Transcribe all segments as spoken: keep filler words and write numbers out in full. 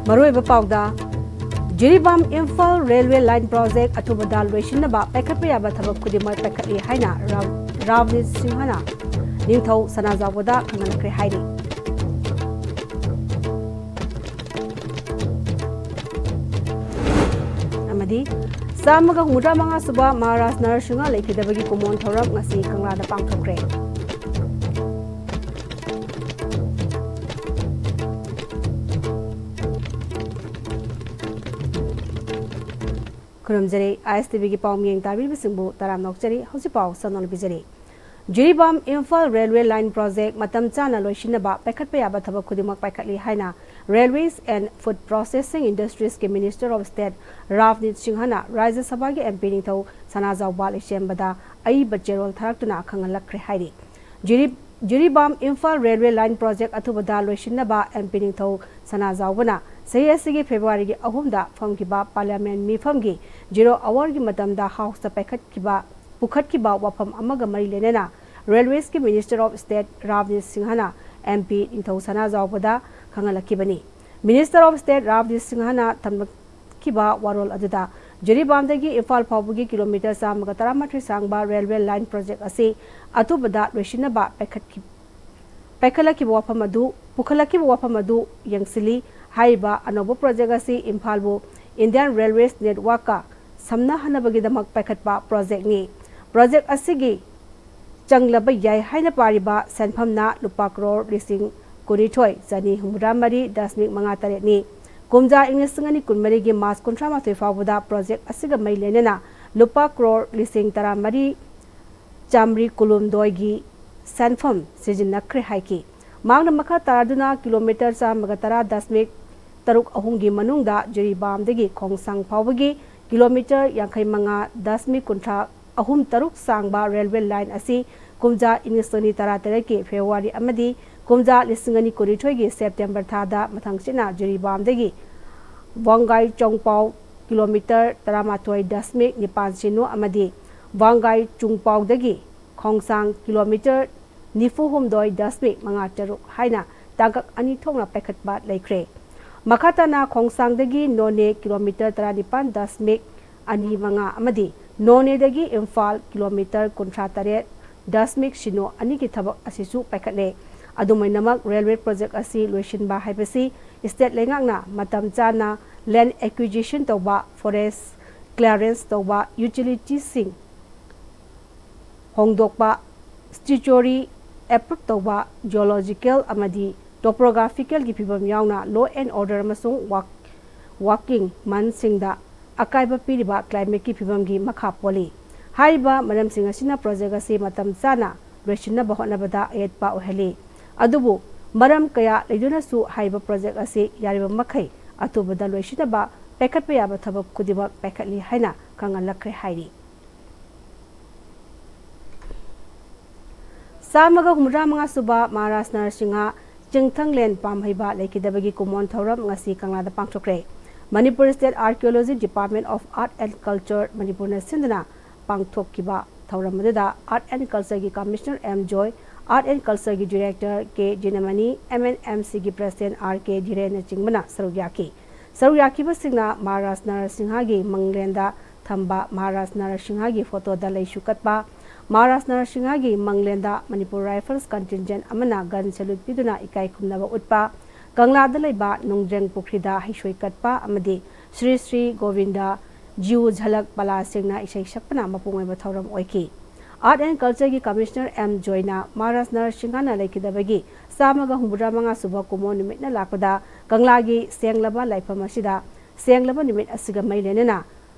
ꯃꯔꯨꯑꯣꯏꯕ ꯄꯥꯎꯗ, Jiribam Imphal railway line project ꯑꯊꯨꯕꯗ ꯂꯣꯏꯁꯤꯟꯅꯕ ꯄꯥꯏꯈꯠꯄ ꯌꯥꯕ ꯊꯕꯛ ꯈꯨꯗꯤꯡꯃꯛ ꯄꯥꯏꯈꯠꯂꯤ ꯍꯥꯏꯅ ꯔꯥꯝ-, ꯔꯥꯝꯅꯤꯠ ꯁꯤꯡꯍꯅ ꯅꯤꯡꯊꯧ ꯁꯅꯥꯖꯥꯎꯕꯗ ꯈꯪꯍꯟꯈ꯭ꯔꯦ ꯍꯥꯏꯔꯤ꯫ ꯑꯃꯗꯤ ꯆꯥꯝꯃꯒ ꯍꯨꯝꯐꯨꯇꯔꯥ ꯃꯉꯥ ꯁꯨꯕ ꯃꯍꯥꯔꯥꯖ ꯅꯔꯁꯤꯡꯍ ꯂꯩꯈꯤꯗꯕꯒꯤ ꯀꯨꯝꯑꯣꯟ ꯊꯧꯔꯝ ꯉꯁꯤ ꯀꯪꯂꯥꯗ ꯄꯥꯡꯊꯣꯛꯈ꯭ꯔꯦ꯫ ꯈꯨꯔꯨꯝꯖꯔꯤ, ꯑꯥꯏ ꯑꯦꯁ ꯇꯤ ꯚꯤꯒꯤ ꯄꯥꯎ ꯃꯤꯠꯌꯦꯡ ꯇꯥꯕꯤꯔꯤꯕꯁꯤꯡꯕꯨ ꯇꯔꯥꯝꯅ ꯑꯣꯛꯆꯔꯤ꯫ ꯍꯧꯖꯤꯛ ꯄꯥꯎ ꯁꯟꯗꯣꯛꯅ ꯄꯤꯖꯔꯤ꯫ Jiribam Imphal railway line project ꯃꯇꯝ ꯆꯥꯅ ꯂꯣꯏꯁꯤꯟꯅꯕ ꯄꯥꯏꯈꯠꯄ ꯌꯥꯕ ꯊꯕꯛ ꯈꯨꯗꯤꯡꯃꯛ ꯄꯥꯏꯈꯠꯂꯤ ꯍꯥꯏꯅ Railways and Food Processing Industries ꯀꯤ Minister of State ꯔꯥꯚꯅꯤꯠ ꯁꯤꯡꯍꯅ ꯔꯥꯖ꯭ꯌ ꯁꯚꯥꯒꯤ ꯑꯦꯝ ꯄꯤ ꯅꯤꯡꯊꯧ ꯁꯅꯥꯖꯥꯎꯕ ꯂꯩꯁꯦꯝꯕꯗ ꯑꯏꯕ ꯆꯦꯔꯣꯜ ꯊꯥꯔꯛꯇꯨꯅ ꯈꯪꯍꯜꯂꯛꯈ꯭ꯔꯦ ꯍꯥꯏꯔꯤ꯫ ꯖꯤꯔꯤ-, Jiribam Imphal railway line project ꯑꯊꯨꯕꯗ ꯂꯣꯏꯁꯤꯟꯅꯕ ꯑꯦꯝ ꯄꯤ ꯅꯤꯡꯊꯧ ꯁꯅꯥꯖꯥꯎꯕꯅ ꯆꯍꯤ ꯑꯁꯤꯒꯤ ꯐꯦꯕ꯭ꯔꯨꯋꯥꯔꯤꯒꯤ ꯑꯍꯨꯝꯗ ꯐꯝꯈꯤꯕ ꯄꯥꯔꯂꯤꯌꯥꯃꯦꯟ ꯃꯤꯐꯝꯒꯤ ꯖꯤꯔꯣ ꯑꯋꯥꯔꯒꯤ ꯃꯇꯝꯗ ꯍꯥꯎꯁꯇ ꯄꯥꯏꯈꯠꯈꯤꯕ, ꯄꯨꯈꯠꯈꯤꯕ ꯋꯥꯐꯝ ꯑꯃꯒ ꯃꯔꯤ ꯂꯩꯅꯅ Railways ꯀꯤ Minister of State ꯔꯥꯚꯅꯤꯠ ꯁꯤꯡꯍꯅ ꯑꯦꯝ ꯄꯤ ꯅꯤꯡꯊꯧ ꯁꯅꯥꯖꯥꯎꯕꯗ ꯈꯪꯍꯜꯂꯛꯈꯤꯕꯅꯤ꯫ Minister of State ꯔꯥꯚꯅꯤꯠ ꯁꯤꯡꯍꯅ ꯊꯝꯂꯛꯈꯤꯕ ꯋꯥꯔꯣꯜ ꯑꯗꯨꯗ ꯖꯤꯔꯤꯕꯥꯝꯗꯒꯤ ꯏꯝꯐꯥꯜ ꯐꯥꯎꯕꯒꯤ ꯀꯤꯂꯣꯃꯤꯇꯔ ꯆꯥꯝꯃꯒ ꯇꯔꯥꯃꯥꯊꯣꯏ ꯁꯥꯡꯕ ꯔꯦꯜꯋꯦ ꯂꯥꯏꯟ ꯄ꯭ꯔꯣꯖꯦꯛ ꯑꯁꯤ ꯑꯊꯨꯕꯗ ꯂꯣꯏꯁꯤꯟꯅꯕ ꯄꯥꯏꯈꯠꯈꯤ-, ꯄꯥꯏꯈꯠꯂꯛꯈꯤꯕ ꯋꯥꯐꯝ ꯑꯗꯨ, ꯄꯨꯈꯠꯂꯛꯈꯤꯕ ꯋꯥꯐꯝ ꯑꯗꯨ ꯌꯦꯡꯁꯤꯜꯂꯤ꯫ ꯍꯥꯏꯔꯤꯕ ꯑꯅꯧꯕ ꯄ꯭ꯔꯣꯖꯦꯛ ꯑꯁꯤ ꯏꯝꯐꯥꯜꯕꯨ Indian Railways Network ꯀ ꯁꯝꯅꯍꯟꯅꯕꯒꯤꯗꯃꯛ ꯄꯥꯏꯈꯠꯄ ꯄ꯭ꯔꯣꯖꯦꯛꯅꯤ꯫ ꯄ꯭ꯔꯣꯖꯦꯛ ꯑꯁꯤꯒꯤ ꯆꯪꯂꯕ ꯌꯥꯏ ꯍꯥꯏꯅ ꯄꯥꯔꯤꯕ ꯁꯦꯟꯐꯝꯅ ꯂꯨꯄꯥ ꯀ꯭ꯔꯣꯔ ꯂꯤꯁꯤꯡ ꯀꯨꯟꯅꯤꯊꯣꯏ, ꯆꯅꯤ ꯍꯨꯝꯐꯨꯇꯔꯥ ꯃꯔꯤ ꯗꯁꯃꯤꯛ ꯃꯉꯥ ꯇꯔꯦꯠꯅꯤ꯫ ꯀꯨꯝꯖꯥ ꯏꯪ ꯂꯤꯁꯤꯡ ꯑꯅꯤ ꯀꯨꯟꯃꯔꯤꯒꯤ ꯃꯥꯔꯆ ꯀꯨꯟꯊ꯭ꯔꯥ ꯃꯥꯊꯣꯏ ꯐꯥꯎꯕꯗ ꯄ꯭ꯔꯣꯖꯦꯛ ꯑꯁꯤꯒ ꯃꯔꯤ ꯂꯩꯅꯅ ꯂꯨꯄꯥ ꯀ꯭ꯔꯣꯔ ꯂꯤꯁꯤꯡ ꯇꯔꯥꯃꯔꯤ ꯆꯥꯃꯔꯤ ꯀꯨꯟꯍꯨꯝꯗꯣꯏꯒꯤ ꯁꯦꯟꯐꯝ ꯁꯤꯖꯤꯟꯅꯈ꯭ꯔꯦ ꯍꯥꯏꯈꯤ꯫ ꯃꯍꯥꯛꯅ ꯃꯈꯥ ꯇꯥꯔꯗꯨꯅ ꯀꯤꯂꯣꯃꯤꯇꯔ ꯆꯥꯝꯃꯒ ꯇꯔꯥ ꯗꯁꯃꯤꯛ ꯇꯔꯨꯛ ꯑꯍꯨꯝꯒꯤ ꯃꯅꯨꯡꯗ ꯖꯤꯔꯤꯕꯥꯝꯗꯒꯤ ꯈꯣꯡꯁꯥꯡ ꯐꯥꯎꯕꯒꯤ ꯀꯤꯂꯣꯃꯤꯇꯔ ꯌꯥꯡꯈꯩ ꯃꯉꯥ ꯗꯁꯃꯤꯛ ꯀꯨꯟꯊ꯭ꯔꯥ ꯑꯍꯨꯝ ꯇꯔꯨꯛ ꯁꯥꯡꯕ ꯔꯦꯜꯋꯦ ꯂꯥꯏꯟ ꯑꯁꯤ ꯀꯨꯝꯖꯥ ꯏꯪ ꯂꯤꯁꯤꯡ ꯑꯅꯤ ꯇꯔꯥꯇꯔꯦꯠꯀꯤ ꯐꯦꯕ꯭ꯔꯨꯋꯥꯔꯤ ꯑꯃꯗꯤ ꯀꯨꯝꯖꯥ ꯂꯤꯁꯤꯡ ꯑꯅꯤ ꯀꯨꯟꯅꯤꯊꯣꯏꯒꯤ ꯁꯦꯞꯇꯦꯝꯕꯔ ꯊꯥꯗ ꯃꯊꯪꯁꯤꯠꯅ ꯖꯤꯔꯤꯕꯥꯝꯗꯒꯤ ꯋꯥꯡꯒꯥꯏ ꯆꯣꯡꯄꯥꯎ ꯀꯤꯂꯣꯃꯤꯇꯔ ꯇꯔꯥꯃꯥꯊꯣꯏ ꯗꯁꯃꯤꯛ ꯅꯤꯄꯥꯟ ꯁꯤꯅꯣ ꯑꯃꯗꯤ ꯋꯥꯡꯒꯥꯏ ꯆꯨꯡꯄꯥꯎꯗꯒꯤ ꯈꯣꯡꯁꯥꯡ ꯀꯤꯂꯣꯃꯤꯇꯔ ꯅꯤꯐꯨ ꯍꯨꯝꯗꯣꯏ ꯗꯁꯃꯤꯛ ꯃꯉꯥ ꯇꯔꯨꯛ ꯍꯥꯏꯅ ꯇꯥꯡꯀꯛ ꯑꯅꯤ ꯊꯣꯛꯅ ꯄꯥꯏꯈꯠꯄ ꯂꯩꯈ꯭ꯔꯦ꯫ ꯃꯈꯥ ꯇꯥꯅ ꯈꯣꯡꯁꯥꯡꯗꯒꯤ ꯅꯣꯅꯦ ꯀꯤꯂꯣꯃꯤꯇꯔ ꯇꯔꯥꯅꯤꯄꯥꯟ ꯗꯁꯃꯤꯛ ꯑꯅꯤ ꯃꯉꯥ ꯑꯃꯗꯤ ꯅꯣꯅꯦꯗꯒꯤ ꯏꯝꯐꯥꯜ ꯀꯤꯂꯣꯃꯤꯇꯔ ꯀꯨꯟꯊ꯭ꯔꯥ ꯇꯔꯦꯠ ꯗꯁꯃꯤꯛ ꯁꯤꯅꯣ ꯑꯅꯤꯒꯤ ꯊꯕꯛ ꯑꯁꯤꯁꯨ ꯄꯥꯏꯈꯠꯂꯦ꯫ ꯑꯗꯨꯃꯥꯏꯅꯃꯛ ꯔꯦꯜꯋꯦ ꯄ꯭ꯔꯣꯖꯦꯛ ꯑꯁꯤ ꯂꯣꯏꯁꯤꯟꯕ ꯍꯥꯏꯕꯁꯤ ꯁ꯭ꯇꯦꯠ ꯂꯩꯉꯥꯛꯅ ꯃꯇꯝ ꯆꯥꯅ ꯂꯦꯟ ꯑꯦꯀ꯭ꯋꯤꯖꯤꯁꯟ ꯇꯧꯕ, ꯐꯣꯔꯦꯁ ꯀ꯭ꯂꯤꯌꯥꯔꯦꯟꯁ ꯇꯧꯕ, ꯌꯨꯇꯤꯂꯤꯇꯤꯁꯤꯡ ꯍꯣꯡꯗꯣꯛꯄ, ꯁ꯭ꯇꯦꯆꯨꯇꯣꯔꯤ ꯑꯦꯄ꯭ꯔꯨꯞ ꯇꯧꯕ, ꯖꯤꯑꯣꯂꯣꯖꯤꯀꯦꯜ ꯑꯃꯗꯤ ꯇꯣꯄꯣꯒ꯭ꯔꯥꯐꯤꯀꯦꯜꯒꯤ ꯐꯤꯕꯝ ꯌꯥꯎꯅ ꯂꯣ ꯑꯦꯟ ꯑꯣꯔꯗꯔ ꯑꯃꯁꯨꯡ ꯋꯥꯛ-, ꯋꯥꯔꯀꯤꯡ ꯃꯟꯁꯤꯡꯗ ꯑꯀꯥꯏꯕ ꯄꯤꯔꯤꯕ ꯀ꯭ꯂꯥꯏꯃꯦꯠꯀꯤ ꯐꯤꯕꯝꯒꯤ ꯃꯈꯥ ꯄꯣꯜꯂꯤ꯫ ꯍꯥꯏꯔꯤꯕ ꯃꯔꯝꯁꯤꯡ ꯑꯁꯤꯅ ꯄ꯭ꯔꯣꯖꯦꯛ ꯑꯁꯤ ꯃꯇꯝ ꯆꯥꯅ ꯂꯣꯏꯁꯤꯟꯅꯕ ꯍꯣꯠꯅꯕꯗ ꯑꯌꯦꯠꯄ ꯑꯣꯏꯍꯜꯂꯤ꯫ ꯑꯗꯨꯕꯨ ꯃꯔꯝ ꯀꯌꯥ ꯂꯩꯗꯨꯅꯁꯨ ꯍꯥꯏꯔꯤꯕ ꯄ꯭ꯔꯣꯖꯦꯛ ꯑꯁꯤ ꯌꯥꯔꯤꯕ ꯃꯈꯩ ꯑꯊꯨꯕꯗ ꯂꯣꯏꯁꯤꯟꯅꯕ ꯄꯥꯏꯈꯠꯄ ꯌꯥꯕ ꯊꯕꯛ ꯈꯨꯗꯤꯡꯃꯛ ꯄꯥꯏꯈꯠꯂꯤ ꯍꯥꯏꯅ ꯈꯪꯍꯜꯂꯛꯈ꯭ꯔꯦ ꯍꯥꯏꯔꯤ꯫ ꯆꯥꯝꯃꯒ ꯍꯨꯝꯐꯨꯇꯔꯥ ꯃꯉꯥ ꯁꯨꯕ ꯃꯍꯥꯔꯥꯖ ꯅꯔꯁꯤꯡꯍ ꯆꯤꯡꯊꯪꯂꯦꯟ ꯄꯥꯝꯍꯩꯕ ꯂꯩꯈꯤꯗꯕꯒꯤ ꯀꯨꯃꯣꯟ ꯊꯧꯔꯝ ꯉꯁꯤ ꯀꯪꯂꯥꯗ ꯄꯥꯡꯊꯣꯛꯈ꯭ꯔꯦ꯫ Manipur state archaeology department of art and culture ꯃꯅꯤꯄꯨꯔꯅ ꯁꯤꯟꯗꯨꯅ ꯄꯥꯡꯊꯣꯛꯈꯤꯕ ꯊꯧꯔꯝ ꯑꯗꯨꯗ ꯑꯥꯔꯠ ꯑꯦꯟ ꯀꯜꯆꯔꯒꯤ commissioner M Joy, art and ꯀꯜꯆꯔꯒꯤ director K Jinamani, M N M ꯁꯤꯒꯤ ꯄ꯭ꯔꯁꯤꯗꯦꯟ ꯑꯥꯔ ꯀꯦ ꯙꯤꯔꯦꯟꯅꯆꯤꯡꯕꯅ ꯁꯔꯨꯛ ꯌꯥꯈꯤ꯫ ꯁꯔꯨꯛ ꯌꯥꯈꯤꯕꯁꯤꯡꯅ ꯃꯍꯥꯔꯥꯖ ꯅꯔꯁꯤꯡꯍꯒꯤ ꯃꯪꯂꯦꯟꯗ ꯊꯝꯕ ꯃꯍꯥꯔꯥꯖ ꯅꯔꯁꯤꯡꯍꯒꯤ ꯐꯣꯇꯣꯗ ꯂꯩꯁꯨ ꯀꯠꯄ, ꯃꯍꯥꯔꯥꯖ ꯅꯔꯁꯤꯡꯍꯒꯤ ꯃꯪꯂꯦꯟꯗ ꯃꯅꯤꯄꯨꯔ ꯔꯥꯏꯐꯜꯁ ꯀꯟꯇꯤꯟꯖꯦꯟ ꯑꯃꯅ ꯒꯟ ꯁꯦꯂꯨꯠ ꯄꯤꯗꯨꯅ ꯏꯀꯥꯏ ꯈꯨꯝꯅꯕ ꯎꯠꯄ, ꯀꯪꯂꯥꯗ ꯂꯩꯕ ꯅꯣꯡꯖ꯭ꯔꯦꯡ ꯄꯨꯈ꯭ꯔꯤꯗ ꯍꯩꯁꯣꯏ ꯀꯠꯄ ꯑꯃꯗꯤ ꯁ꯭ꯔꯤ ꯁ꯭ꯔꯤ ꯒꯣꯕꯤꯟꯗ ꯖꯤꯎ ꯖꯂꯛ ꯄꯂꯥꯁꯤꯡꯅ ꯏꯁꯩ ꯁꯛꯄꯅ ꯃꯄꯨꯡ ꯑꯣꯏꯕ ꯊꯧꯔꯝ ꯑꯣꯏꯈꯤ꯫ ꯑꯥꯔꯠ ꯑꯦꯟ ꯀꯜꯆꯔꯒꯤ ꯀꯃꯤꯁꯅꯔ ꯑꯦꯝ ꯖꯣꯏꯅ ꯃꯍꯥꯔꯥꯖ ꯅꯔꯁꯤꯡꯍꯅ ꯂꯩꯈꯤꯗꯕꯒꯤ ꯆꯥꯝꯃꯒ ꯍꯨꯝꯐꯨꯇꯔꯥ ꯃꯉꯥ ꯁꯨꯕ ꯀꯨꯃꯣꯟ ꯅꯨꯃꯤꯠꯅ ꯂꯥꯛꯄꯗ ꯀꯪꯂꯥꯒꯤ ꯁꯦꯡꯂꯕ ꯂꯥꯏꯐꯝ ꯑꯁꯤꯗ ꯁꯦꯡꯂꯕ ꯅꯨꯃꯤꯠ ꯑꯁꯤꯒ ꯃꯔꯤ ꯂꯩꯅꯅ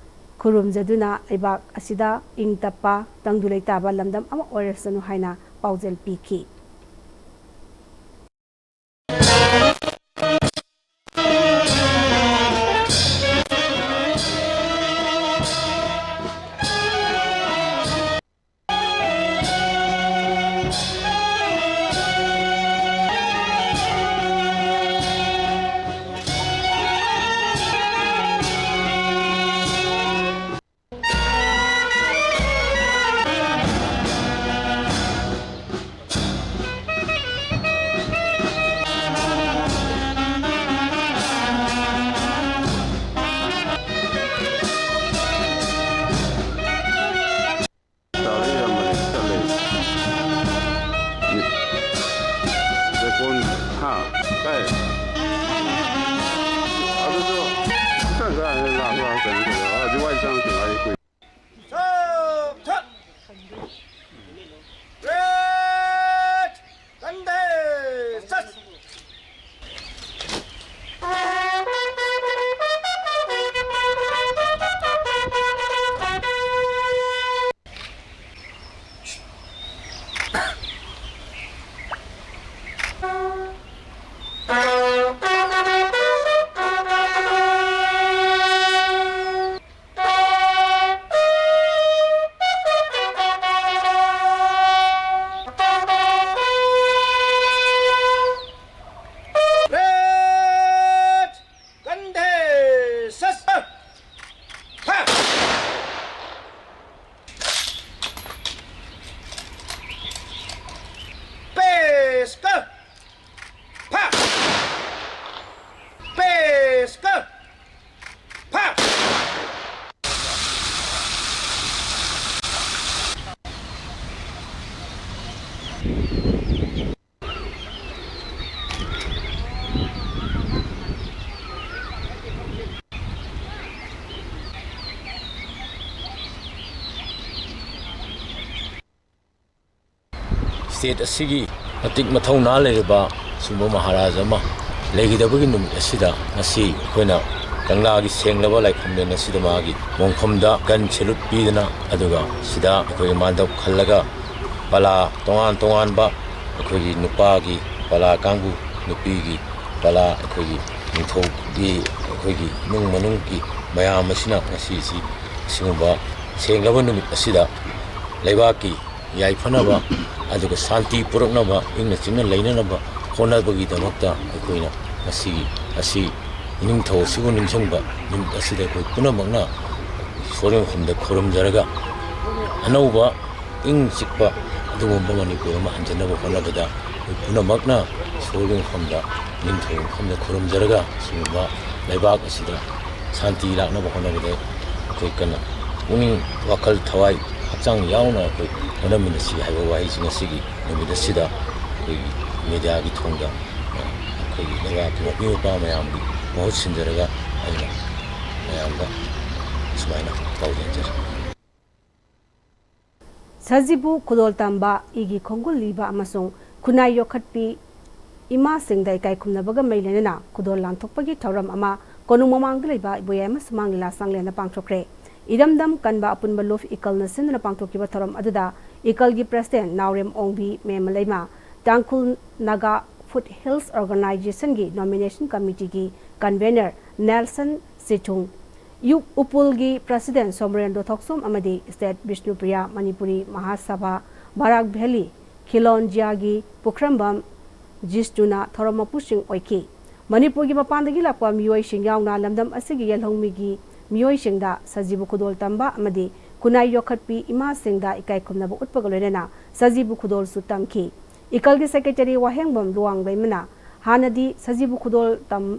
ꯈꯨꯔꯨꯝꯖꯗꯨꯅ ꯂꯩꯕꯥꯛ ꯑꯁꯤꯗ ꯏꯪ ꯇꯞꯄ, ꯇꯪꯗꯨ ꯂꯩꯇꯥꯕ ꯂꯝꯗꯝ ꯑꯃ ꯑꯣꯏꯔꯁꯅꯨ ꯍꯥꯏꯅ ꯄꯥꯎꯖꯦꯜ ꯄꯤꯈꯤ꯫ ꯍꯛꯆꯥꯡꯁꯨ ꯍꯥꯏ ꯑꯩꯈꯣꯏ ꯁꯠ! ꯁꯠ! ꯔꯦꯠ! ꯀꯟꯗꯦ! ꯁꯠ! ꯔꯦꯠ! ꯀꯟꯗꯦ! ꯁꯠ! ꯐꯥ! ꯄꯦꯁ ꯀ! ꯐꯥ! ꯄꯦꯁ ꯀ! ꯐꯥ! ꯁ꯭ꯇꯦꯠ ꯑꯁꯤꯒꯤ ꯃꯇꯤꯛ ꯃꯊꯧꯅꯥ ꯂꯩꯔꯕ ꯁꯨꯝꯕ ꯃꯍꯥꯔꯥꯖ ꯑꯃ ꯂꯩꯈꯤꯗꯕꯒꯤ ꯅꯨꯃꯤꯠ ꯑꯁꯤꯗ ꯉꯁꯤ ꯑꯩꯈꯣꯏꯅ ꯀꯪꯂꯥꯒꯤ ꯁꯦꯡꯂꯕ ꯂꯥꯏꯐꯝꯂꯦꯟ ꯑꯁꯤꯗ ꯃꯥꯒꯤ ꯃꯣꯡꯐꯝꯗ ꯒꯟ ꯁꯦꯂꯨꯠ ꯄꯤꯗꯅ, ꯑꯗꯨꯒ ꯁꯤꯗ ꯑꯩꯈꯣꯏꯒꯤ ꯃꯥꯟꯗꯞ ꯈꯜꯂꯒ ꯄꯂꯥ ꯇꯣꯉꯥꯟ ꯇꯣꯉꯥꯟꯕ, ꯑꯩꯈꯣꯏꯒꯤ ꯅꯨꯄꯥꯒꯤ ꯄꯂꯥ ꯀꯥꯡꯕꯨ, ꯅꯨꯄꯤꯒꯤ ꯄꯂꯥ, ꯑꯩꯈꯣꯏꯒꯤ ꯅꯤꯡꯊꯧꯒꯤ, ꯑꯩꯈꯣꯏꯒꯤ ꯏꯃꯨꯡ ꯃꯅꯨꯡꯒꯤ ꯃꯌꯥꯝ ꯑꯁꯤꯅ ꯉꯁꯤꯁꯤ ꯑꯁꯤꯒꯨꯝꯕ ꯁꯦꯡꯂꯕ ꯅꯨꯃꯤꯠ ꯑꯁꯤꯗ ꯂꯩꯕꯥꯛꯀꯤ ꯌꯥꯏꯐꯅꯕ, ꯑꯗꯨꯒ ꯁꯥꯟꯇꯤ ꯄꯨꯔꯛꯅꯕ, ꯏꯪꯅ ꯆꯤꯛꯅ ꯂꯩꯅꯅꯕ ꯍꯣꯠꯅꯕꯒꯤꯗꯃꯛꯇ ꯑꯩꯈꯣꯏꯅ ꯉꯁꯤꯒꯤ ꯑꯁꯤ ꯏꯅꯤꯡꯊꯧ ꯑꯁꯤꯕꯨ ꯅꯤꯡꯁꯤꯡꯕ ꯅꯨꯃꯤꯠ ꯑꯁꯤꯗ ꯑꯩꯈꯣꯏ ꯄꯨꯝꯅꯃꯛꯅ ꯏꯁꯣꯔꯒꯤ ꯃꯐꯝꯗ ꯈꯨꯔꯨꯝꯖꯔꯒ ꯑꯅꯧꯕ ꯏꯪ ꯆꯤꯛꯄ ꯑꯗꯨꯒꯨꯝꯕ ꯃꯅꯤꯄꯨꯔ ꯑꯃ ꯍꯟꯖꯟꯅꯕ ꯍꯣꯠꯅꯕꯗ ꯑꯩꯈꯣꯏ ꯄꯨꯝꯅꯃꯛꯅ ꯏꯁꯣꯔꯒꯤ ꯃꯐꯝꯗ, ꯅꯤꯡꯊꯧꯒꯤ ꯃꯐꯝꯗ ꯈꯨꯔꯨꯝꯖꯔꯒ ꯁꯤꯒꯨꯝꯕ ꯂꯩꯕꯥꯛ ꯑꯁꯤꯗ ꯁꯥꯟꯇꯤ ꯂꯥꯛꯅꯕ ꯍꯣꯠꯅꯕꯗ ꯑꯩꯈꯣꯏ ꯀꯟꯅ ꯄꯨꯛꯅꯤꯡ, ꯋꯥꯈꯜ, ꯊꯋꯥꯏ, ꯍꯛꯆꯥꯡ ꯌꯥꯎꯅ ꯑꯩꯈꯣꯏ ꯍꯣꯠꯅꯃꯤꯟꯅꯁꯤ ꯍꯥꯏꯕ ꯋꯥꯍꯩꯁꯤ ꯉꯁꯤꯒꯤ ꯅꯨꯃꯤꯠ ꯑꯁꯤꯗ ꯑꯩꯈꯣꯏꯒꯤ ꯃꯦꯗꯤꯌꯥꯒꯤ ꯊꯣꯡꯗ, ꯑ, ꯑꯩꯈꯣꯏꯒꯤ ꯂꯩꯕꯥꯛꯀꯤ ꯃꯄꯤ ꯃꯄꯥ ꯃꯌꯥꯝꯒꯤ ꯃꯍꯨꯠ ꯁꯤꯟꯖꯔꯒ ꯑꯩꯅ ꯃꯌꯥꯝꯗ ꯁꯨꯃꯥꯏꯅ ꯄꯥꯎ ꯌꯦꯡꯖꯔꯤ꯫ ꯁꯖꯤꯕꯨ ꯈꯨꯗꯣꯜ ꯇꯝꯕ, ꯏꯒꯤ ꯈꯣꯡꯒꯨꯜ ꯂꯤꯕ ꯑꯃꯁꯨꯡ ꯈꯨꯟꯅꯥꯏ ꯌꯣꯛꯈꯠꯄꯤ ꯏꯃꯥꯁꯤꯡꯗ ꯏꯀꯥꯏ ꯈꯨꯝꯅꯕꯒ ꯃꯔꯤ ꯂꯩꯅꯅ ꯈꯨꯗꯣꯜ ꯂꯥꯟꯊꯣꯛꯄꯒꯤ ꯊꯧꯔꯝ ꯑꯃ ꯀꯣꯅꯨꯡ ꯃꯃꯥꯡꯗ ꯂꯩꯕ ꯏꯕꯣꯌꯥꯏꯃ ꯁꯨꯃꯥꯡ ꯂꯤꯂꯥ ꯆꯥꯡꯂꯦꯟꯗ ꯄꯥꯡꯊꯣꯛꯈ꯭ꯔꯦ꯫ ꯏꯔꯝꯗꯝ ꯀꯟꯕ ꯑꯄꯨꯟꯕ ꯂꯨꯞ ꯏꯀꯜꯅ ꯁꯤꯟꯗꯨꯅ ꯄꯥꯡꯊꯣꯛꯈꯤꯕ ꯊꯧꯔꯝ ꯑꯗꯨꯗ ꯏꯀꯜꯒꯤ president Naorem Ongbi Memleima, Tangkhul Naga foot hills ꯑꯣꯔꯒꯅꯥꯏꯖꯦꯁꯟꯒꯤ ꯅꯣꯃꯤꯅꯦꯁꯟ ꯀꯃꯤꯇꯤꯒꯤ ꯀꯟꯚꯦꯅꯔ ꯅꯦꯜꯁꯟ ꯁꯤꯊꯨꯡ, ꯌꯨ-, ꯎꯄꯨꯜꯒꯤ ꯄ꯭ꯔꯁꯤꯗꯦꯟ ꯁꯣꯃꯔꯦꯟꯗ꯭ꯔꯣ ꯊꯣꯛꯆꯣꯝ ꯑꯃꯗꯤ ꯁ꯭ꯇꯦꯠ ꯕꯤꯁꯅꯨꯄ꯭ꯔꯤꯌꯥ ꯃꯅꯤꯄꯨꯔꯤ ꯃꯍꯥꯁꯚꯥ ꯕꯔꯥꯛ ꯚꯦꯂꯤ ꯈꯤꯂꯣꯟꯖꯤꯌꯥꯒꯤ ꯄꯨꯈ꯭ꯔꯝꯕꯝ ꯖꯤꯁꯇꯨꯅ ꯊꯧꯔꯝ ꯃꯄꯨꯁꯤꯡ ꯑꯣꯏꯈꯤ꯫ ꯃꯅꯤꯄꯨꯔꯒꯤ ꯃꯄꯥꯟꯗꯒꯤ ꯂꯥꯛꯄ ꯃꯤꯑꯣꯏꯁꯤꯡ ꯌꯥꯎꯅ ꯂꯝꯗꯝ ꯑꯁꯤꯒꯤ ꯌꯦꯜꯍꯧꯃꯤꯒꯤ ꯃꯤꯑꯣꯏꯁꯤꯡꯗ ꯁꯖꯤꯕꯨ ꯈꯨꯗꯣꯜ ꯇꯝꯕ ꯑꯃꯗꯤ ꯈꯨꯟꯅꯥꯏ ꯌꯣꯛꯈꯠꯄꯤ ꯏꯃꯥꯁꯤꯡꯗ ꯏꯀꯥꯏ ꯈꯨꯝꯅꯕ ꯎꯠꯄꯒ ꯂꯣꯏꯅꯅ ꯁꯖꯤꯕꯨ ꯈꯨꯗꯣꯜꯁꯨ ꯇꯝꯈꯤ꯫ ꯏꯀꯜꯒꯤ ꯁꯦꯀ꯭ꯔꯦꯇꯔꯤ ꯋꯥꯍꯦꯡꯕꯝ ꯂꯨꯋꯥꯡꯂꯩꯃꯅ ꯍꯥꯟꯅꯗꯤ ꯁꯖꯤꯕꯨ ꯈꯨꯗꯣꯜ ꯇꯝ-,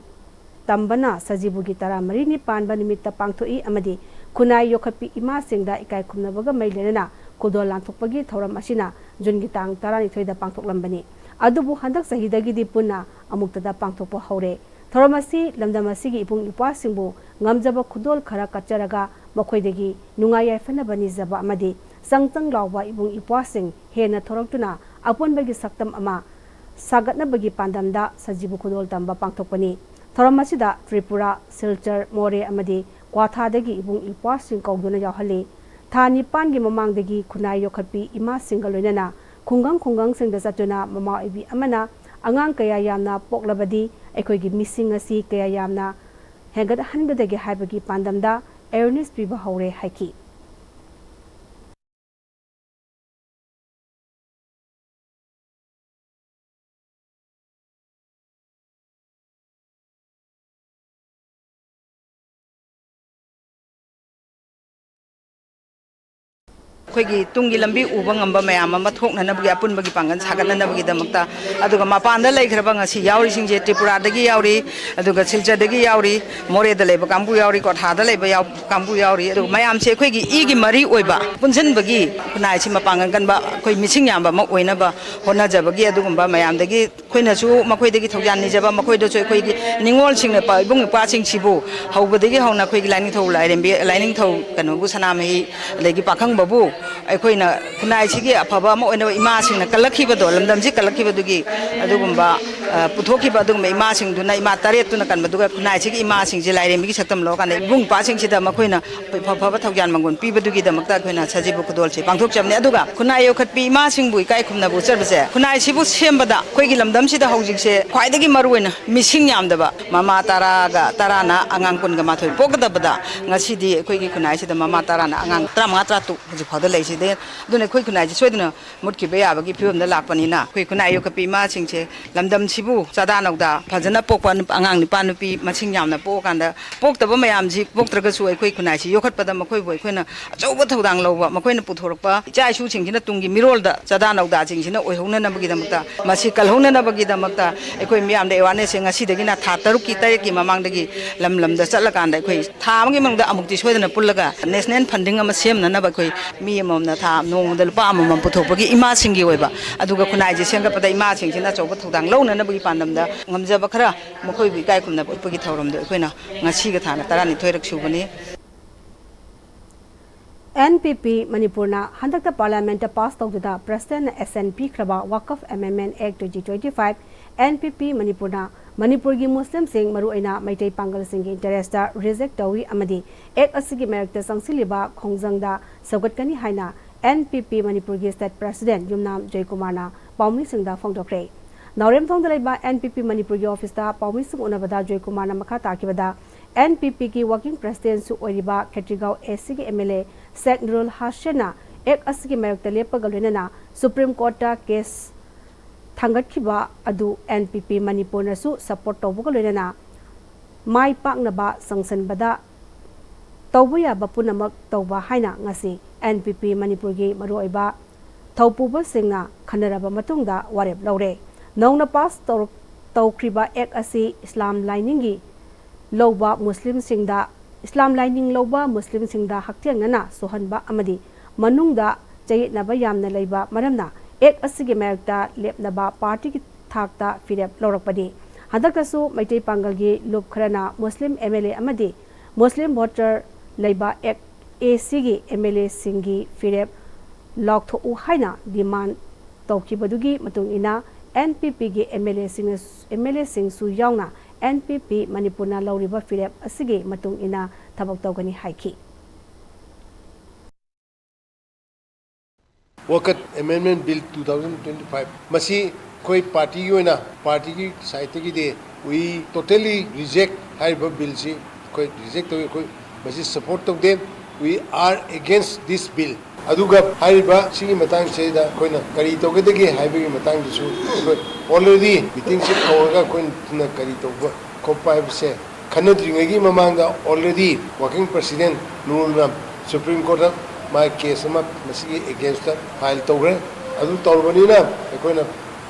ꯇꯝꯕꯅ ꯁꯖꯤꯕꯨꯒꯤ ꯇꯔꯥꯃꯔꯤꯅꯤ ꯄꯥꯟꯕ ꯅꯨꯃꯤꯠꯇ ꯄꯥꯡꯊꯣꯛꯏ ꯑꯃꯗꯤ ꯈꯨꯟꯅꯥꯏ ꯌꯣꯛꯈꯠꯄꯤ ꯏꯃꯥꯁꯤꯡꯗ ꯏꯀꯥꯏ ꯈꯨꯝꯅꯕꯒ ꯃꯔꯤ ꯂꯩꯅꯅ ꯈꯨꯗꯣꯜ ꯂꯥꯟꯊꯣꯛꯄꯒꯤ ꯊꯧꯔꯝ ꯑꯁꯤꯅ ꯖꯨꯟꯒꯤ ꯇꯥꯡ ꯇꯔꯥꯅꯤꯊꯣꯏꯗ ꯄꯥꯡꯊꯣꯛꯂꯝꯕꯅꯤ꯫ ꯑꯗꯨꯕꯨ ꯍꯟꯗꯛ ꯆꯍꯤꯗꯒꯤꯗꯤ ꯄꯨꯟꯅ ꯑꯃꯨꯛꯇꯗ ꯄꯥꯡꯊꯣꯛꯄ ꯍꯧꯔꯦ꯫ ꯊꯧꯔꯝ ꯑꯁꯤ ꯂꯝꯗꯝ ꯑꯁꯤꯒꯤ ꯏꯕꯨꯡ ꯏꯄ꯭ꯋꯥꯁꯤꯡꯕꯨ ꯉꯝꯖꯕ ꯈꯨꯗꯣꯜ ꯈꯔ ꯀꯠꯆꯔꯒ ꯃꯈꯣꯏꯗꯒꯤ ꯅꯨꯡꯉꯥꯏ ꯌꯥꯏꯐꯅꯕ ꯅꯤꯖꯕ ꯑꯃꯗꯤ ꯆꯪ ꯆꯪ ꯂꯥꯎꯕ ꯏꯕꯨꯡ ꯏꯄ꯭ꯋꯥꯁꯤꯡ ꯍꯦꯟꯅ ꯊꯧꯔꯛꯇꯨꯅ ꯑꯄꯨꯟꯕꯒꯤ ꯁꯛꯇꯝ ꯑꯃ ꯁꯥꯒꯠꯅꯕꯒꯤ ꯄꯥꯟꯗꯝꯗ ꯁꯖꯤꯕꯨ ꯈꯨꯗꯣꯜ ꯇꯝꯕ ꯄꯥꯡꯊꯣꯛꯄꯅꯤ꯫ ꯊꯧꯔꯝ ꯑꯁꯤꯗ ꯇ꯭ꯔꯤꯄꯨꯔꯥ, ꯁꯤꯜꯆꯔ, ꯃꯣꯔꯦ ꯑꯃꯗꯤ ꯀ꯭ꯋꯥꯊꯥꯗꯒꯤ ꯏꯕꯨꯡ ꯏꯄ꯭ꯋꯥꯁꯤꯡ ꯀꯧꯗꯨꯅ ꯌꯥꯎꯍꯜꯂꯤ꯫ ꯊꯥ ꯅꯤꯄꯥꯟꯒꯤ ꯃꯃꯥꯡꯗꯒꯤ ꯈꯨꯟꯅꯥꯏ ꯌꯣꯛꯈꯠꯄꯤ ꯏꯃꯥꯁꯤꯡꯒ ꯂꯣꯏꯅꯅ ꯈꯨꯡꯒꯪ ꯈꯨꯡꯒꯪꯁꯤꯡꯗ ꯆꯠꯇꯨꯅ ꯃꯃꯥ ꯑꯣꯏꯕꯤ ꯑꯃꯅ ꯑꯉꯥꯡ ꯀꯌꯥ ꯌꯥꯝꯅ ꯄꯣꯛꯂꯕꯗꯤ ꯑꯩꯈꯣꯏꯒꯤ ꯃꯤꯁꯤꯡ ꯑꯁꯤ ꯀꯌꯥ ꯌꯥꯝꯅ ꯍꯦꯟꯒꯠꯍꯟꯒꯗꯒꯦ ꯍꯥꯏꯕꯒꯤ ꯄꯥꯟꯗꯝꯗ ꯑꯦꯋꯦꯔꯅꯦꯁ ꯄꯤꯕ ꯍꯧꯔꯦ ꯍꯥꯏꯈꯤ꯫ ꯑꯩꯈꯣꯏꯒꯤ ꯇꯨꯡꯒꯤ ꯂꯝꯕꯤ ꯎꯕ ꯉꯝꯕ ꯃꯌꯥꯝ ꯑꯃ ꯊꯣꯛꯅꯅꯕꯒꯤ, ꯑꯄꯨꯟꯕꯒꯤ ꯄꯥꯡꯒꯜ ꯁꯥꯒꯠꯅꯅꯕꯒꯤꯗꯃꯛꯇ, ꯑꯗꯨꯒ ꯃꯄꯥꯟꯗ ꯂꯩꯈ꯭ꯔꯕ ꯉꯁꯤ ꯌꯥꯎꯔꯤꯁꯤꯡꯁꯦ, ꯇ꯭ꯔꯤꯄꯨꯔꯥꯗꯒꯤ ꯌꯥꯎꯔꯤ, ꯑꯗꯨꯒ ꯁꯤꯜꯆꯔꯗꯒꯤ ꯌꯥꯎꯔꯤ, ꯃꯣꯔꯦꯗ ꯂꯩꯕ ꯀꯥꯡꯕꯨ ꯌꯥꯎꯔꯤ, ꯀ꯭ꯋꯥꯊꯥꯗ ꯂꯩꯕ ꯌꯥꯎ-, ꯀꯥꯡꯕꯨ ꯌꯥꯎꯔꯤ꯫ ꯑꯗꯨꯒ ꯃꯌꯥꯝꯁꯦ ꯑꯩꯈꯣꯏꯒꯤ ꯏꯒꯤ ꯃꯔꯤ ꯑꯣꯏꯕ ꯄꯨꯟꯁꯤꯟꯕꯒꯤ ꯈꯨꯟꯅꯥꯏꯁꯤ ꯃꯄꯥꯡꯒꯜ ꯀꯟꯕ ꯑꯩꯈꯣꯏ ꯃꯤꯁꯤꯡ ꯌꯥꯝꯕ ꯑꯃ ꯑꯣꯏꯅꯕ ꯍꯣꯠꯅꯖꯕꯒꯤ ꯑꯗꯨꯒꯨꯝꯕ ꯃꯌꯥꯝꯗꯒꯤ ꯑꯩꯈꯣꯏꯅꯁꯨ ꯃꯈꯣꯏꯗꯒꯤ ꯊꯧꯖꯥꯟ ꯅꯤꯖꯕ, ꯃꯈꯣꯏꯗꯁꯨ ꯑꯩꯈꯣꯏꯒꯤ ꯅꯤꯉꯣꯜꯁꯤꯡꯅ ꯄ-, ꯏꯕꯨꯡ ꯏꯄ꯭ꯋꯥꯁꯤꯡꯁꯤꯕꯨ ꯍꯧꯕꯗꯒꯤ ꯍꯧꯅ ꯑꯩꯈꯣꯏꯒꯤ ꯂꯥꯏꯅꯤꯡꯊꯧ ꯂꯥꯏꯔꯦꯝꯕꯤ, ꯂꯥꯏꯅꯤꯡꯊꯧ ꯀꯩꯅꯣꯕꯨ, ꯁꯅꯥꯃꯍꯤ, ꯑꯗꯒꯤ ꯄꯥꯈꯪꯕꯕꯨ ꯑꯩꯈꯣꯏꯅ ꯈꯨꯟꯅꯥꯏꯁꯤꯒꯤ ꯑꯐꯕ ꯑꯃ ꯑꯣꯏꯅꯕ ꯏꯃꯥꯁꯤꯡꯅ ꯀꯜꯂꯛꯈꯤꯕꯗꯣ, ꯂꯝꯗꯝꯁꯤ ꯀꯜꯂꯛꯈꯤꯕꯗꯨꯒꯤ ꯑꯗꯨꯒꯨꯝꯕ, ꯑ, ꯄꯨꯊꯣꯛꯈꯤꯕ ꯑꯗꯨꯒꯨꯝꯕ ꯏꯃꯥꯁꯤꯡꯗꯨꯅ, ꯏꯃꯥ ꯇꯔꯦꯠꯇꯨꯅ ꯀꯟꯕꯗꯨꯒ ꯈꯨꯟꯅꯥꯏꯁꯤꯒꯤ ꯏꯃꯥꯁꯤꯡꯁꯦ ꯂꯥꯏꯔꯦꯝꯕꯤꯒꯤ ꯁꯛꯇꯝ ꯂꯧꯔꯀꯥꯟꯗ ꯏꯕꯨꯡ ꯏꯄ꯭ꯋꯥꯁꯤꯡꯁꯤꯗ ꯃꯈꯣꯏꯅ ꯏꯐ ꯐꯕ ꯊꯧꯖꯥꯟ ꯃꯪꯒꯣꯟ ꯄꯤꯕꯗꯨꯒꯤꯗꯃꯛꯇ ꯑꯩꯈꯣꯏꯅ ꯁꯖꯤꯕꯨ ꯈꯨꯗꯣꯜꯁꯦ ꯄꯥꯡꯊꯣꯛꯆꯕꯅꯤ꯫ ꯑꯗꯨꯒ ꯈꯨꯟꯅꯥꯏ ꯌꯣꯛꯈꯠꯄꯤ ꯏꯃꯥꯁꯤꯡꯕꯨ ꯏꯀꯥꯏ ꯈꯨꯝꯅꯕ ꯎꯠꯆꯕꯁꯦ, ꯈꯨꯟꯅꯥꯏꯁꯤꯕꯨ ꯁꯦꯝꯕꯗ ꯑꯩꯈꯣꯏꯒꯤ ꯂꯝꯗꯝꯁꯤꯗ ꯍꯧꯖꯤꯛꯁꯦ ꯈ꯭ꯋꯥꯏꯗꯒꯤ ꯃꯔꯨꯑꯣꯏꯅ ꯃꯤꯁꯤꯡ ꯌꯥꯝꯗꯕ, ꯃꯃꯥ ꯇꯔꯥꯒ, ꯇꯔꯥꯅ ꯑꯉꯥꯡ ꯀꯨꯟꯒ ꯃꯥꯊꯣꯏ ꯄꯣꯛꯀꯗꯕꯗ, ꯉꯁꯤꯗꯤ ꯑꯩꯈꯣꯏꯒꯤ ꯈꯨꯟꯅꯥꯏꯁꯤꯗ ꯃꯃꯥ ꯇꯔꯥꯅ ꯑꯉꯥꯡ ꯇꯔꯥꯃꯉꯥ, ꯇꯔꯥꯇꯔꯨꯛ ꯍꯧꯖꯤꯛ ꯐꯥꯎꯗ ꯂꯩꯔꯤꯁꯤꯗꯤ꯫ ꯑꯗꯨꯅ ꯑꯩꯈꯣꯏ ꯈꯨꯟꯅꯥꯏꯁꯦ ꯁꯣꯏꯗꯅ ꯃꯨꯠꯈꯤꯕ ꯌꯥꯕꯒꯤ ꯐꯤꯕꯝꯗ ꯂꯥꯛꯄꯅꯤꯅ, ꯑꯩꯈꯣꯏ ꯈꯨꯟꯅꯥꯏ ꯌꯣꯛꯈꯠꯄꯤ ꯏꯃꯥꯁꯤꯡꯁꯦ ꯂꯝꯗꯝꯁꯤꯕꯨ ꯆꯥꯗꯥ ꯅꯧꯗꯥ ꯐꯖꯅ ꯄꯣꯛꯄ ꯅꯨꯞ-, ꯑꯉꯥꯡ ꯅꯨꯄꯥ ꯅꯨꯄꯤ ꯃꯁꯤꯡ ꯌꯥꯝꯅ ꯄꯣꯛꯑꯀꯥꯟꯗ, ꯄꯣꯛꯇꯕ ꯃꯌꯥꯝꯁꯤ ꯄꯣꯛꯇ꯭ꯔꯒꯁꯨ ꯑꯩꯈꯣꯏ ꯈꯨꯟꯅꯥꯏꯁꯤ ꯌꯣꯛꯈꯠꯄꯗ ꯃꯈꯣꯏꯕꯨ ꯑꯩꯈꯣꯏꯅ ꯑꯆꯧꯕ ꯊꯧꯗꯥꯡ ꯂꯧꯕ, ꯃꯈꯣꯏꯅ ꯄꯨꯊꯣꯔꯛꯄ ꯏꯆꯥ ꯏꯁꯨꯁꯤꯡꯁꯤꯅ ꯇꯨꯡꯒꯤ ꯃꯤꯔꯣꯜꯗ ꯆꯥꯗꯥ ꯅꯧꯗꯥꯁꯤꯡꯁꯤꯅ ꯑꯣꯏꯍꯧꯅꯅꯕꯒꯤꯗꯃꯛꯇ, ꯃꯁꯤ ꯀꯜꯍꯧꯅꯅꯕꯒꯤꯗꯃꯛꯇ ꯑꯩꯈꯣꯏ ꯃꯤꯌꯥꯝꯗ awareness ꯁꯦ ꯉꯁꯤꯗꯒꯤꯅ ꯊꯥ ꯇꯔꯨꯛꯀꯤ, ꯇꯔꯦꯠꯀꯤ ꯃꯃꯥꯡꯗꯒꯤ ꯂꯝ ꯂꯝꯗ ꯆꯠꯂꯀꯥꯟꯗ ꯑꯩꯈꯣꯏ ꯊꯥ ꯑꯃꯒꯤ ꯃꯅꯨꯡꯗ ꯑꯃꯨꯛꯇꯤ ꯁꯣꯏꯗꯅ ꯄꯨꯜꯂꯒ national funding ꯑꯃ ꯁꯦꯝꯅꯅꯕ ꯑꯩꯈꯣꯏ ꯃꯤ ꯑꯃꯃꯝꯅ ꯊꯥ ꯅꯣꯡꯃꯗ ꯂꯨꯄꯥ ꯑꯃꯃꯝ ꯄꯨꯊꯣꯛꯄꯒꯤ ꯏꯃꯥꯁꯤꯡꯒꯤ ꯑꯣꯏꯕ, ꯑꯗꯨꯒ ꯈꯨꯟꯅꯥꯏꯁꯦ ꯁꯦꯝꯒꯠꯄꯗ ꯏꯃꯥꯁꯤꯡꯁꯤꯅ ꯑꯆꯧꯕ ꯊꯧꯗꯥꯡ ꯂꯧꯅꯅꯕꯒꯤ ꯄꯥꯟꯗꯝꯗ ꯉꯝꯖꯕ ꯈꯔ ꯃꯈꯣꯏꯕꯨ ꯏꯀꯥꯏ ꯈꯨꯝꯅꯕ ꯎꯠꯄꯒꯤ ꯊꯧꯔꯝꯗꯣ ꯑꯩꯈꯣꯏꯅ ꯉꯁꯤꯒ ꯊꯥꯅ ꯇꯔꯥꯅꯤꯊꯣꯏꯔꯛ ꯁꯨꯕꯅꯤ꯫ ꯑꯦꯟ ꯄꯤ ꯄꯤ ꯃꯅꯤꯄꯨꯔꯅ ꯍꯟꯗꯛꯇ ꯄꯥꯔꯂꯤꯌꯥꯃꯦꯟꯠꯇ ꯄꯥꯁ ꯇꯧꯗꯨꯅ ꯄ꯭ꯔꯁꯤꯗꯦꯟꯠꯅ assent ꯄꯤꯈ꯭ꯔꯕ Waqf amendment act twenty twenty five, N P P ꯃꯅꯤꯄꯨꯔꯅ ꯃꯅꯤꯄꯨꯔꯒꯤ ꯃꯨꯁꯂꯤꯝꯁꯤꯡ, ꯃꯔꯨꯑꯣꯏꯅ ꯃꯩꯇꯩ ꯄꯥꯡꯒꯜꯁꯤꯡꯒꯤ ꯏꯟꯇꯔꯦꯁꯇ ꯔꯤꯖꯦꯛ ꯇꯧꯏ ꯑꯃꯗꯤ ꯑꯦꯛꯠ ꯑꯁꯤꯒꯤ ꯃꯥꯌꯣꯛꯇ ꯆꯪꯁꯤꯜꯂꯤꯕ ꯈꯣꯡꯖꯪꯗ ꯁꯧꯒꯠꯀꯅꯤ ꯍꯥꯏꯅ ꯑꯦꯟ ꯄꯤ ꯄꯤ ꯃꯅꯤꯄꯨꯔꯒꯤ ꯁ꯭ꯇꯦꯠ ꯄ꯭ꯔꯁꯤꯗꯦꯟꯠ ꯌꯨꯝꯅꯥꯝ ꯖꯣꯏꯀꯨꯃꯥꯔꯅ ꯄꯥꯎꯃꯤꯁꯤꯡꯗ ꯐꯣꯡꯗꯣꯛꯈ꯭ꯔꯦ꯫ ꯅꯥꯎꯔꯦꯝꯊꯣꯡꯗ ꯂꯩꯕ ꯑꯦꯟ ꯄꯤ ꯄꯤ ꯃꯅꯤꯄꯨꯔꯒꯤ ꯑꯣꯐꯤꯁꯇ ꯄꯥꯎꯃꯤꯁꯤꯡ ꯎꯅꯕꯗ ꯖꯣꯏꯀꯨꯃꯥꯔꯅ ꯃꯈꯥ ꯇꯥꯈꯤꯕꯗ, ꯑꯦꯟ ꯄꯤ ꯄꯤꯒꯤ ꯋꯥꯔꯀꯤꯡ ꯄ꯭ꯔꯁꯤꯗꯦꯟꯠꯁꯨ ꯑꯣꯏꯔꯤꯕ ꯈꯦꯇ꯭ꯔꯤꯒꯥꯎ ꯑꯦ ꯁꯤꯒꯤ M L A Sheikh Nurul ꯍꯥꯁꯦꯟꯅ ꯑꯦꯛꯠ ꯑꯁꯤꯒꯤ ꯃꯥꯌꯣꯛꯇ ꯂꯦꯞꯄꯒ ꯂꯣꯏꯅꯅ ꯁꯨꯄ꯭ꯔꯤꯝ ꯀꯣꯔꯠꯇ ꯀꯦꯁ ꯊꯥꯡꯒꯠꯈꯤꯕ ꯑꯗꯨ ꯑꯦꯟ ꯄꯤ ꯄꯤ ꯃꯅꯤꯄꯨꯔꯅꯁꯨ ꯁꯄꯣꯔꯠ ꯇꯧꯕꯒ ꯂꯣꯏꯅꯅ ꯃꯥꯏ ꯄꯥꯛꯅꯕ ꯆꯪꯁꯤꯟꯕꯗ ꯇꯧꯕ ꯌꯥꯕ ꯄꯨꯝꯅꯃꯛ ꯇꯧꯕ ꯍꯥꯏꯅ ꯉꯁꯤ ꯑꯦꯟ ꯄꯤ ꯄꯤ ꯃꯅꯤꯄꯨꯔꯒꯤ ꯃꯔꯨꯑꯣꯏꯕ ꯊꯧꯄꯨꯕꯁꯤꯡꯅ ꯈꯟꯅꯔꯕ ꯃꯇꯨꯡꯗ ꯋꯥꯔꯦꯞ ꯂꯧꯔꯦ꯫ ꯅꯧꯅ ꯄꯥꯁ ꯇꯧꯔꯛ-, ꯇꯧꯈ꯭ꯔꯤꯕ ꯑꯦꯛꯠ ꯑꯁꯤ ꯏꯁꯂꯥꯝ ꯂꯥꯏꯅꯤꯡꯒꯤ ꯂꯧꯕ ꯃꯨꯁꯂꯤꯝꯁꯤꯡꯗ, ꯏꯁꯂꯥꯝ ꯂꯥꯏꯅꯤꯡ ꯂꯧꯕ ꯃꯨꯁꯂꯤꯝꯁꯤꯡꯗ ꯍꯛꯊꯦꯡꯅꯅ ꯁꯣꯛꯍꯟꯕ ꯑꯃꯗꯤ ꯃꯅꯨꯡꯗ ꯆꯌꯦꯠꯅꯕ ꯌꯥꯝꯅ ꯂꯩꯕ ꯃꯔꯝꯅ ꯑꯦꯛꯠ ꯑꯁꯤꯒꯤ ꯃꯥꯌꯣꯛꯇ ꯂꯦꯞꯅꯕ ꯄꯥꯔꯇꯤꯒꯤ ꯊꯥꯛꯇ ꯐꯤꯔꯦꯞ ꯂꯧꯔꯛꯄꯅꯤ꯫ ꯍꯟꯗꯛꯇꯁꯨ ꯃꯩꯇꯩ ꯄꯥꯡꯒꯜꯒꯤ ꯂꯨꯞ ꯈꯔꯅ ꯃꯨꯁꯂꯤꯝ ꯑꯦꯝ ꯑꯦꯜ ꯑꯦ ꯑꯃꯗꯤ ꯃꯨꯁꯂꯤꯝ ꯚꯣꯇꯔ ꯂꯩꯕ ꯑꯦꯛ ꯑꯦ ꯁꯤꯒꯤ ꯑꯦꯝ ꯑꯦꯜ ꯑꯦꯁꯤꯡꯒꯤ ꯐꯤꯔꯦꯞ ꯂꯥꯎꯊꯣꯛꯎ ꯍꯥꯏꯅ ꯗꯤꯃꯥꯟ ꯇꯧꯈꯤꯕꯗꯨꯒꯤ ꯃꯇꯨꯡ ꯏꯟꯅ ꯑꯦꯟ ꯄꯤ ꯄꯤꯒꯤ ꯑꯦꯝ ꯑꯦꯜ ꯑꯦꯁꯤꯡꯅ, ꯑꯦꯝ ꯑꯦꯜ ꯑꯦꯁꯤꯡꯁꯨ ꯌꯥꯎꯅ ꯑꯦꯟ ꯄꯤ ꯄꯤ ꯃꯅꯤꯄꯨꯔꯅ ꯂꯧꯔꯤꯕ ꯐꯤꯔꯦꯞ ꯑꯁꯤꯒꯤ ꯃꯇꯨꯡ ꯏꯟꯅ ꯊꯕꯛ ꯇꯧꯒꯅꯤ ꯍꯥꯏꯈꯤ꯫ Wakaf Amendment Bill two thousand twenty-five ꯃꯁꯤ ꯑꯩꯈꯣꯏ ꯄꯥꯔꯇꯤꯒꯤ ꯑꯣꯏꯅ, ꯄꯥꯔꯇꯤꯒꯤ ꯁꯥꯏꯠꯇꯒꯤꯗꯤ we totally reject ꯍꯥꯏꯔꯤꯕ ꯕꯤꯜꯁꯤ ꯑꯩꯈꯣꯏ ꯔꯤꯖꯦꯛ ꯇꯧꯏ꯫ ꯑꯩꯈꯣꯏ ꯃꯁꯤ ꯁꯄꯣꯔꯠ ꯇꯧꯗꯦ꯫ We are against this bill꯫ ꯑꯗꯨꯒ ꯍꯥꯏꯔꯤꯕ ꯁꯤꯒꯤ ꯃꯇꯥꯡꯁꯤꯗ ꯑꯩꯈꯣꯏꯅ ꯀꯔꯤ ꯇꯧꯒꯗꯒꯦ ꯍꯥꯏꯕꯒꯤ ꯃꯇꯥꯡꯗꯁꯨ ꯑꯩꯈꯣꯏ already ꯃꯤꯇꯤꯡꯁꯤ ꯀꯧꯔꯒ ꯑꯩꯈꯣꯏꯅ ꯀꯔꯤ ꯇꯧꯕ ꯈꯣꯠꯄ ꯍꯥꯏꯕꯁꯦ ꯈꯟꯅꯗ꯭ꯔꯤꯉꯩꯒꯤ ꯃꯃꯥꯡꯗ already working president ꯅꯨꯔꯅ Supreme Courtꯇ ꯃꯥꯒꯤ ꯀꯦꯁ ꯑꯃ ꯃꯁꯤꯒꯤ againstꯇ file ꯇꯧꯈ꯭ꯔꯦ꯫ ꯑꯗꯨ ꯇꯧꯔꯕꯅꯤꯅ ꯑꯩꯈꯣꯏꯅ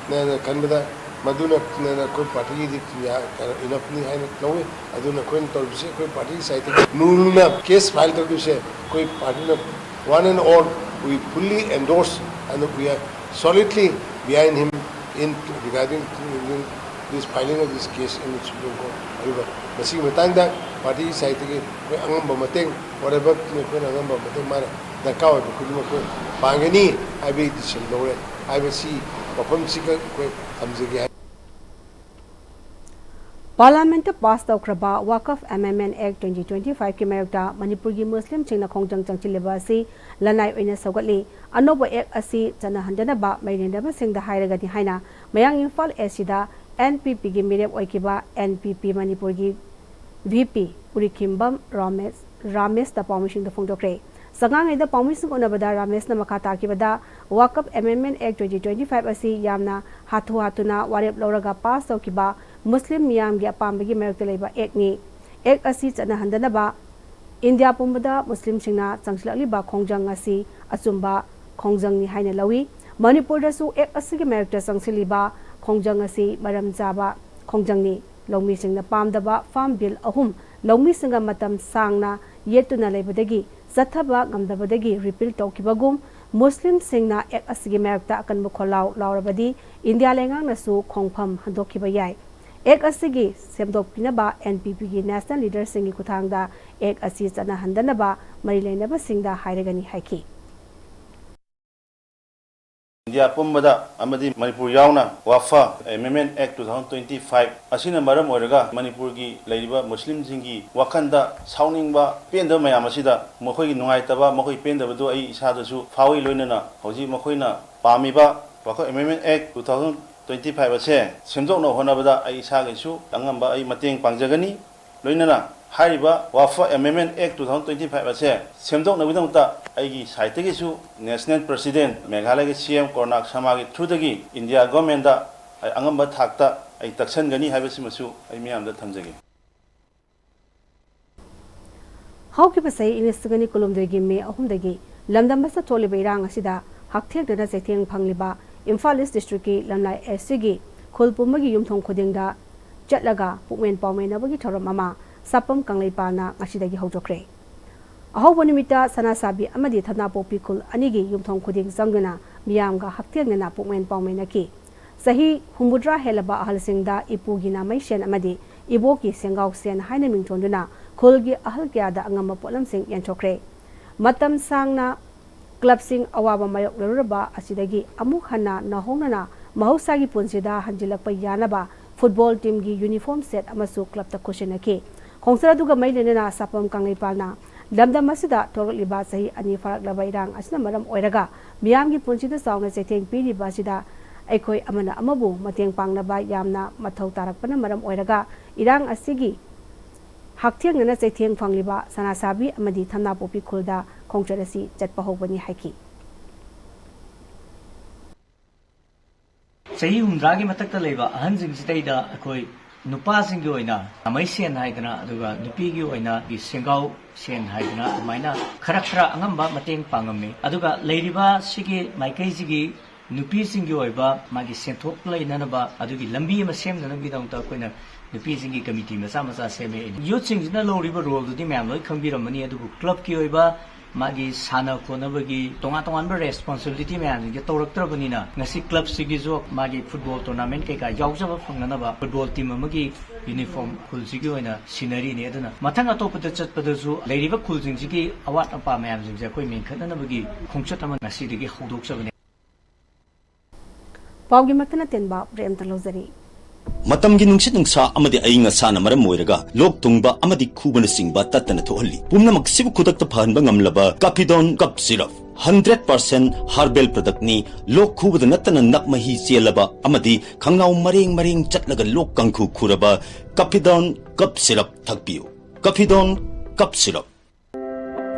ꯈꯟꯕꯗ ꯃꯗꯨꯅ ꯑꯩꯈꯣꯏ ꯄꯥꯔꯇꯤꯒꯤꯗꯤ ꯏꯅꯐꯅꯤ ꯍꯥꯏꯅ ꯂꯧꯏ꯫ ꯑꯗꯨꯅ ꯑꯩꯈꯣꯏꯅ ꯇꯧꯔꯤꯕꯁꯤ ꯑꯩꯈꯣꯏ ꯄꯥꯔꯇꯤꯒꯤ ꯁꯥꯏꯠꯇꯒꯤ ꯅꯨꯔꯅ ꯀꯦꯁ file ꯇꯧꯗꯣꯏꯁꯦ ꯑꯩꯈꯣꯏ ꯄꯥꯔꯇꯤꯅ one and all we fully endorse and we are solidly behind him in regarding this filing of this case in the Supreme Court꯫ ꯑꯗꯨꯒ ꯃꯁꯤꯒꯤ ꯃꯇꯥꯡꯗ ꯄꯥꯔꯇꯤꯒꯤ ꯁꯥꯏꯠꯇꯒꯤ ꯑꯩꯈꯣꯏ ꯑꯉꯝꯕ ꯃꯇꯦꯡ, whatever ꯑꯩꯈꯣꯏꯅ ꯑꯉꯝꯕ ꯃꯇꯦꯡ ꯃꯥꯅ ꯗꯔꯀꯥꯔ ꯑꯣꯏꯕ ꯈꯨꯗꯤꯡꯃꯛ ꯑꯩꯈꯣꯏ ꯄꯥꯡꯒꯅꯤ ꯍꯥꯏꯕꯒꯤ decision ꯂꯧꯔꯦ ꯍꯥꯏꯕꯁꯤ ꯃꯐꯝꯁꯤꯒ ꯑꯩꯈꯣꯏ ꯊꯝꯖꯒꯦ ꯍꯥꯏ꯫ ꯄꯥꯔꯂꯤꯌꯥꯃꯦꯟꯠꯇ ꯄꯥꯁ ꯇꯧꯈ꯭ꯔꯕ ꯋꯥꯀꯐ ꯑꯦꯃꯦꯟꯗꯃꯦꯟꯠ ꯑꯦꯛꯠ ꯇ꯭ꯋꯦꯟꯇꯤ ꯇ꯭ꯋꯦꯟꯇꯤ ꯐꯥꯏꯚꯀꯤ ꯃꯥꯌꯣꯛꯇ ꯃꯅꯤꯄꯨꯔꯒꯤ ꯃꯨꯁꯂꯤꯝꯁꯤꯡꯅ ꯈꯣꯡꯖꯪ ꯆꯪꯁꯤꯜꯂꯤꯕ ꯑꯁꯤ ꯂꯅꯥꯏ ꯑꯣꯏꯅ ꯁꯧꯒꯠꯂꯤ꯫ ꯑꯅꯧꯕ ꯑꯦꯛꯠ ꯑꯁꯤ ꯆꯠꯅꯍꯟꯗꯅꯕ ꯃꯩꯔꯦꯟꯅꯕꯁꯤꯡꯗ ꯍꯥꯏꯔꯒꯅꯤ ꯍꯥꯏꯅ ꯃꯌꯥꯡ ꯏꯝꯐꯥꯜ ꯑꯦꯁꯤꯗ ꯑꯦꯟ ꯄꯤ ꯄꯤꯒꯤ ꯃꯤꯔꯦꯞ ꯑꯣꯏꯈꯤꯕ ꯑꯦꯟ ꯄꯤ ꯄꯤ ꯃꯅꯤꯄꯨꯔꯒꯤ ꯚꯤ ꯄꯤ ꯎꯔꯤꯈꯤꯝꯕꯝ ꯔꯥꯃꯦꯁ, ꯔꯥꯃꯦꯁꯇ ꯄꯥꯎꯃꯤꯁꯤꯡꯗ ꯐꯣꯡꯗꯣꯛꯈ꯭ꯔꯦ꯫ ꯆꯉꯥꯡꯉꯩꯗ ꯄꯥꯎꯃꯤꯁꯤꯡ ꯎꯅꯕꯗ ꯔꯥꯃꯦꯁꯅ ꯃꯈꯥ ꯇꯥꯈꯤꯕꯗ, Waqf amendment act twenty twenty five ꯑꯁꯤ ꯌꯥꯝꯅ ꯍꯥꯊꯨ ꯍꯥꯊꯨꯅ ꯋꯥꯔꯦꯞ ꯂꯧꯔꯒ ꯄꯥꯁ ꯇꯧꯈꯤꯕ ꯃꯨꯁꯂꯤꯝ ꯃꯤꯌꯥꯝꯒꯤ ꯑꯄꯥꯝꯕꯒꯤ ꯃꯥꯌꯣꯛꯇ ꯂꯩꯕ ꯑꯦꯛꯠꯅꯤ꯫ ꯑꯦꯛꯠ ꯑꯁꯤ ꯆꯠꯅꯍꯟꯗꯅꯕ ꯏꯟꯗꯤꯌꯥ ꯄꯨꯝꯕꯗ ꯃꯨꯁꯂꯤꯝꯁꯤꯡꯅ ꯆꯪꯁꯤꯜꯂꯛꯂꯤꯕ ꯈꯣꯡꯖꯪ ꯑꯁꯤ ꯑꯆꯨꯝꯕ ꯈꯣꯡꯖꯪꯅꯤ ꯍꯥꯏꯅ ꯂꯧꯏ꯫ ꯃꯅꯤꯄꯨꯔꯗꯁꯨ ꯑꯦꯛꯠ ꯑꯁꯤꯒꯤ ꯃꯥꯌꯣꯛꯇ ꯆꯪꯁꯤꯜꯂꯤꯕ ꯈꯣꯡꯖꯪ ꯑꯁꯤ ꯃꯔꯝ ꯆꯥꯕ ꯈꯣꯡꯖꯪꯅꯤ꯫ ꯂꯧꯃꯤꯁꯤꯡꯅ ꯄꯥꯝꯗꯕ ꯐꯥꯔꯝ ꯕꯤꯜ ꯑꯍꯨꯝ ꯂꯧꯃꯤꯁꯤꯡꯒ ꯃꯇꯝ ꯁꯥꯡꯅ ꯌꯦꯠꯇꯨꯅ ꯂꯩꯕꯗꯒꯤ ꯆꯠꯊꯕ ꯉꯝꯗꯕꯗꯒꯤ ꯔꯤꯄꯤꯜ ꯇꯧꯈꯤꯕꯒꯨꯝ, ꯃꯨꯁꯂꯤꯝꯁꯤꯡꯅ ꯑꯦꯛ ꯑꯁꯤꯒꯤ ꯃꯥꯌꯣꯛꯇ ꯑꯀꯟꯕ ꯈꯣꯜꯂꯥꯎ ꯂꯥꯎꯔꯕꯗꯤ ꯏꯟꯗꯤꯌꯥ ꯂꯩꯉꯥꯛꯅꯁꯨ ꯈꯣꯡꯐꯝ ꯍꯟꯗꯣꯛꯈꯤꯕ ꯌꯥꯏ꯫ ꯑꯦꯛ ꯑꯁꯤꯒꯤ ꯁꯦꯝꯗꯣꯛꯄꯤꯅꯕ ꯑꯦꯟ ꯄꯤ ꯄꯤꯒꯤ ꯅꯦꯁꯅꯦꯜ ꯂꯤꯗꯔꯁꯤꯡꯒꯤ ꯈꯨꯠꯊꯥꯡꯗ ꯑꯦꯛ ꯑꯁꯤ ꯆꯠꯅꯍꯟꯗꯅꯕ ꯃꯔꯤ ꯂꯩꯅꯕꯁꯤꯡꯗ ꯍꯥꯏꯔꯒꯅꯤ ꯍꯥꯏꯈꯤ꯫ ꯏꯟꯗꯤꯌꯥ ꯄꯨꯝꯕꯗ ꯑꯃꯗꯤ ꯃꯅꯤꯄꯨꯔ ꯌꯥꯎꯅ ꯋꯥꯐ ꯑꯦꯃꯦꯟꯃꯦꯟ ꯑꯦꯛ ꯇꯨ ꯊꯥꯎꯖꯟ ꯇ꯭ꯋꯦꯟꯇꯤ ꯐꯥꯏꯚ ꯑꯁꯤꯅ ꯃꯔꯝ ꯑꯣꯏꯔꯒ ꯃꯅꯤꯄꯨꯔꯒꯤ ꯂꯩꯔꯤꯕ ꯃꯨꯁꯂꯤꯝꯁꯤꯡꯒꯤ ꯋꯥꯈꯜꯗ ꯁꯥꯎꯅꯤꯡꯕ, ꯄꯦꯟꯗꯕ ꯃꯌꯥꯝ ꯑꯁꯤꯗ ꯃꯈꯣꯏꯒꯤ ꯅꯨꯡꯉꯥꯏꯇꯕ, ꯃꯈꯣꯏ ꯄꯦꯟꯗꯕꯗꯨ ꯑꯩ ꯏꯁꯥꯗꯁꯨ ꯐꯥꯎꯏ꯫ ꯂꯣꯏꯅꯅ ꯍꯧꯖꯤꯛ ꯃꯈꯣꯏꯅ ꯄꯥꯝꯃꯤꯕ ꯋꯥꯐ ꯑꯦꯃꯦꯟꯃꯦꯟ ꯑꯦꯛ ꯇꯨ ꯊꯥꯎꯖꯟ ꯇ꯭ꯋꯦꯟꯇꯤ ꯐꯥꯏꯚ ꯑꯁꯦ ꯁꯦꯝꯗꯣꯛꯅꯕ ꯍꯣꯠꯅꯕꯗ ꯑꯩ ꯏꯁꯥꯒꯤꯁꯨ ꯑꯉꯝꯕ ꯑꯩ ꯃꯇꯦꯡ ꯄꯥꯡꯖꯒꯅꯤ꯫ ꯂꯣꯏꯅꯅ ꯍꯥꯏꯔꯤꯕ ꯋꯥꯐ ꯑꯦꯃꯦꯟꯃꯦꯟ ꯑꯦꯛ ꯇꯨ ꯊꯥꯎꯖꯟ ꯇ꯭ꯋꯦꯟꯇꯤ ꯐꯥꯏꯚ ꯑꯁꯦ ꯁꯦꯝꯗꯣꯛꯅꯕꯒꯤꯗꯃꯛꯇ ꯑꯩꯒꯤ ꯁꯥꯏꯠꯇꯒꯤꯁꯨ ꯅꯦꯁꯅꯦꯜ ꯄ꯭ꯔꯁꯤꯗꯦꯟꯠ ꯃꯦꯘꯥꯂꯌꯒꯤ ꯁꯤ ꯑꯦꯝ ꯀꯣꯔꯅꯥꯛ ꯁꯔꯃꯥꯒꯤ ꯊ꯭ꯔꯨꯗꯒꯤ ꯏꯟꯗꯤꯌꯥ ꯒꯣꯔꯃꯦꯟꯗ ꯑꯩ ꯑꯉꯝꯕ ꯊꯥꯛꯇ ꯑꯩ ꯇꯛꯁꯟꯒꯅꯤ ꯍꯥꯏꯕꯁꯤꯃꯁꯨ ꯑꯩ ꯃꯤꯌꯥꯝꯗ ꯊꯝꯖꯒꯦ꯫ ꯍꯧꯈꯤꯕ ꯆꯍꯤ ꯏꯪ ꯂꯤꯁꯤꯡ ꯑꯅꯤ ꯀꯨꯟꯍꯨꯝꯗꯣꯏꯒꯤ ꯃꯦ ꯑꯍꯨꯝꯗꯒꯤ ꯂꯝꯗꯝ ꯑꯁꯤꯗ ꯊꯣꯛꯂꯤꯕ ꯏꯔꯥꯡ ꯑꯁꯤꯗ ꯍꯛꯊꯦꯡꯅꯅ ꯆꯩꯊꯦꯡ ꯐꯪꯂꯤꯕ ꯏꯝꯐꯥꯜ ꯏꯁ ꯗꯤꯁꯇ꯭ꯔꯤꯛꯀꯤ ꯂꯝꯂꯥꯏ ꯑꯦꯁ ꯁꯤꯒꯤ ꯈꯨꯜ ꯄꯨꯝꯕꯒꯤ ꯌꯨꯝꯊꯣꯡ ꯈꯨꯗꯤꯡꯗ ꯆꯠꯂꯒ ꯄꯨꯛꯃꯦꯟ ꯄꯥꯎꯃꯦꯟꯅꯕꯒꯤ ꯊꯧꯔꯝ ꯑꯃ ꯁꯥꯄꯝ ꯀꯪꯂꯩꯄꯥꯜꯅ ꯉꯁꯤꯗꯒꯤ ꯍꯧꯗꯣꯛꯈ꯭ꯔꯦ꯫ ꯑꯍꯧꯕ ꯅꯨꯃꯤꯠꯇ ꯁꯅꯥꯁꯥꯕꯤ ꯑꯃꯗꯤ ꯊꯝꯅꯥꯄꯣꯛꯄꯤ ꯈꯨꯜ ꯑꯅꯤꯒꯤ ꯌꯨꯝꯊꯣꯡ ꯈꯨꯗꯤꯡ ꯆꯪꯗꯨꯅ ꯃꯤꯌꯥꯝꯒ ꯍꯛꯊꯦꯡꯅꯅ ꯄꯨꯛꯃꯦꯟ ꯄꯥꯎꯃꯦꯟꯅꯈꯤ꯫ ꯆꯍꯤ ꯍꯨꯝꯐꯨꯇꯔꯥ ꯍꯦꯜꯂꯕ ꯑꯍꯜꯁꯤꯡꯗ ꯏꯄꯨꯒꯤ ꯅꯥꯃꯩꯁꯦꯟ ꯑꯃꯗꯤ ꯏꯕꯣꯛꯀꯤ ꯁꯦꯡꯒꯥꯎ ꯁꯦꯟ ꯍꯥꯏꯅ ꯃꯤꯡꯊꯣꯟꯗꯨꯅ ꯈꯨꯜꯒꯤ ꯑꯍꯜ ꯀꯌꯥꯗ ꯑꯉꯝꯕ ꯄꯣꯠꯂꯝꯁꯤꯡ ꯌꯦꯟꯊꯣꯛꯈ꯭ꯔꯦ꯫ ꯃꯇꯝ ꯁꯥꯡꯅ ꯀ꯭ꯂꯕꯁꯤꯡ ꯑꯋꯥꯕ ꯃꯥꯌꯣꯛꯅꯔꯨꯔꯕ ꯑꯁꯤꯗꯒꯤ ꯑꯃꯨꯛ ꯍꯟꯅ ꯅꯧꯍꯧꯅꯅ ꯃꯍꯧꯁꯥꯒꯤ ꯄꯨꯟꯁꯤꯗ ꯍꯟꯖꯤꯜꯂꯛꯄ ꯌꯥꯅꯕ ꯐꯨꯠꯕꯣꯜ ꯇꯤꯝꯒꯤ ꯌꯨꯅꯤꯐꯣꯔꯝ ꯁꯦꯠ ꯑꯃꯁꯨ ꯀ꯭ꯂꯕꯇ ꯈꯨꯠꯁꯤꯟꯅꯈꯤ꯫ ꯈꯣꯡꯆꯠ ꯑꯗꯨꯒ ꯃꯔꯤ ꯂꯩꯅꯅ ꯁꯥꯄꯝ ꯀꯪꯂꯩꯄꯥꯜꯅ ꯂꯝꯗꯝ ꯑꯁꯤꯗ ꯊꯣꯛꯂꯛꯂꯤꯕ ꯆꯍꯤ ꯑꯅꯤ ꯐꯥꯔꯛꯂꯕ ꯏꯔꯥꯡ ꯑꯁꯤꯅ ꯃꯔꯝ ꯑꯣꯏꯔꯒ ꯃꯤꯌꯥꯝꯒꯤ ꯄꯨꯟꯁꯤꯗ ꯆꯥꯎꯅ ꯆꯩꯊꯦꯡ ꯄꯤꯔꯤꯕ ꯑꯁꯤꯗ ꯑꯩꯈꯣꯏ ꯑꯃꯅ ꯑꯃꯕꯨ ꯃꯇꯦꯡ ꯄꯥꯡꯅꯕ ꯌꯥꯝꯅ ꯃꯊꯧ ꯇꯥꯔꯛꯄꯅ ꯃꯔꯝ ꯑꯣꯏꯔꯒ ꯏꯔꯥꯡ ꯑꯁꯤꯒꯤ ꯍꯛꯊꯦꯡꯅꯅ ꯆꯩꯊꯦꯡ ꯐꯪꯂꯤꯕ ꯁꯅꯥꯁꯥꯕꯤ ꯑꯃꯗꯤ ꯊꯝꯅꯥꯄꯣꯛꯄꯤ ꯈꯨꯜꯗ ꯈꯣꯡꯆꯠ ꯑꯁꯤ ꯆꯠꯄ ꯍꯧꯕꯅꯤ ꯍꯥꯏꯈꯤ꯫ ꯆꯍꯤ ꯍꯨꯝꯗ꯭ꯔꯥꯒꯤ ꯃꯊꯛꯇ ꯂꯩꯕ ꯑꯍꯟꯁꯤꯡꯁꯤꯗꯩꯗ ꯑꯩꯈꯣꯏ ꯅꯨꯄꯥꯁꯤꯡꯒꯤ ꯑꯣꯏꯅ ꯅꯥꯃꯩꯁꯦꯟ ꯍꯥꯏꯗꯅ, ꯑꯗꯨꯒ ꯅꯨꯄꯤꯒꯤ ꯑꯣꯏꯅ ꯁꯦꯡꯒꯥꯎ ꯁꯦꯟ ꯍꯥꯏꯗꯅ, ꯑꯗꯨꯃꯥꯏꯅ ꯈꯔ ꯈꯔ ꯑꯉꯝꯕ ꯃꯇꯦꯡ ꯄꯥꯡꯉꯝꯃꯤ꯫ ꯑꯗꯨꯒ ꯂꯩꯔꯤꯕ ꯁꯤꯒꯤ ꯃꯥꯏꯀꯩꯁꯤꯒꯤ ꯅꯨꯄꯤꯁꯤꯡꯒꯤ ꯑꯣꯏꯕ ꯃꯥꯒꯤ ꯁꯦꯟꯊꯣꯛ ꯂꯩꯅꯅꯕ ꯑꯗꯨꯒꯤ ꯂꯝꯕꯤ ꯑꯃ ꯁꯦꯝꯅꯅꯕꯒꯤꯗꯃꯛꯇ ꯑꯩꯈꯣꯏꯅ ꯅꯨꯄꯤꯁꯤꯡꯒꯤ ꯀꯃꯤꯇꯤ ꯃꯆꯥ ꯃꯆꯥ ꯁꯦꯝꯃꯦ꯫ ꯌꯨꯠꯁꯤꯡꯁꯤꯅ ꯂꯧꯔꯤꯕ ꯔꯣꯜꯗꯨꯗꯤ ꯃꯌꯥꯝ ꯂꯣꯏ ꯈꯪꯕꯤꯔꯝꯃꯅꯤ, ꯑꯗꯨꯕꯨ ꯀ꯭ꯂꯕꯀꯤ ꯑꯣꯏꯕ ꯃꯥꯒꯤ ꯁꯥꯟꯅ ꯈꯣꯠꯅꯕꯒꯤ ꯇꯣꯉꯥꯟ ꯇꯣꯉꯥꯟꯕ ꯔꯦꯁꯄꯣꯟꯁꯤꯕꯤꯂꯤꯇꯤ ꯃꯌꯥꯝꯁꯤꯡꯁꯦ ꯇꯧꯔꯛꯇ꯭ꯔꯕꯅꯤꯅ, ꯉꯁꯤ ꯀ꯭ꯂꯕꯁꯤꯒꯤꯁꯨ ꯃꯥꯒꯤ ꯐꯨꯠꯕꯣꯜ ꯇꯣꯔꯅꯥꯃꯦꯟ ꯀꯩꯀꯥ ꯌꯥꯎꯖꯕ ꯐꯪꯅꯅꯕ ꯐꯨꯠꯕꯣꯜ ꯇꯤꯝ ꯑꯃꯒꯤ ꯌꯨꯅꯤꯐꯣꯔꯝ ꯈꯨꯜꯁꯤꯒꯤ ꯑꯣꯏꯅ ꯁꯤꯟꯅꯔꯤꯅꯤ꯫ ꯑꯗꯨꯅ ꯃꯊꯪ ꯑꯇꯣꯞꯄꯗ ꯆꯠꯄꯗꯁꯨ ꯂꯩꯔꯤꯕ ꯈꯨꯜꯁꯤꯡꯁꯤꯒꯤ ꯑꯋꯥꯠ ꯑꯄꯥ ꯃꯌꯥꯝꯁꯤꯡꯁꯦ ꯑꯩꯈꯣꯏ ꯃꯦꯟꯈꯠꯅꯅꯕꯒꯤ ꯈꯣꯡꯆꯠ ꯑꯃ ꯉꯁꯤꯗꯒꯤ ꯍꯧꯗꯣꯛꯆꯕꯅꯤ꯫ ꯄꯥꯎꯒꯤ ꯃꯛꯇꯅ ꯇꯦꯟꯕ ꯕ꯭ꯔꯦꯛ ꯑꯃꯇ ꯂꯧꯖꯔꯤ꯫ ꯃꯇꯝꯒꯤ ꯅꯨꯡꯁꯤꯠ ꯅꯨꯡꯁꯥ ꯑꯃꯗꯤ ꯑꯏꯪ ꯑꯁꯥꯅ ꯃꯔꯝ ꯑꯣꯏꯔꯒ ꯂꯣꯛ ꯊꯨꯡꯕ ꯑꯃꯗꯤ ꯈꯨꯕꯅꯆꯤꯡꯕ ꯇꯠꯇꯅ ꯊꯣꯛꯍꯜꯂꯤ꯫ ꯄꯨꯝꯅꯃꯛꯁꯤꯕꯨ ꯈꯨꯗꯛꯇ ꯐꯍꯟꯕ ꯉꯝꯂꯕ ꯀꯥꯐꯤꯗꯣꯟ cough syrup. Hundred percent herbal ꯄ꯭ꯔꯗꯛꯅꯤ꯫ ꯂꯣꯛ ꯈꯨꯕꯗ ꯅꯠꯇꯅ ꯅꯞ ꯃꯍꯤ ꯆꯦꯜꯂꯕ ꯑꯃꯗꯤ ꯈꯪꯅꯥꯎ ꯃꯔꯦꯡ ꯃꯔꯦꯡ ꯆꯠꯂꯒ ꯂꯣꯛ ꯀꯥꯡꯈꯨ ꯈꯨꯔꯕ ꯀꯥꯐꯤꯗꯣꯟ ꯀꯞ ꯁꯤꯔꯞ ꯊꯛꯄꯤꯌꯨ꯫ ꯀꯥꯐꯤꯗꯣꯟ cough syrup.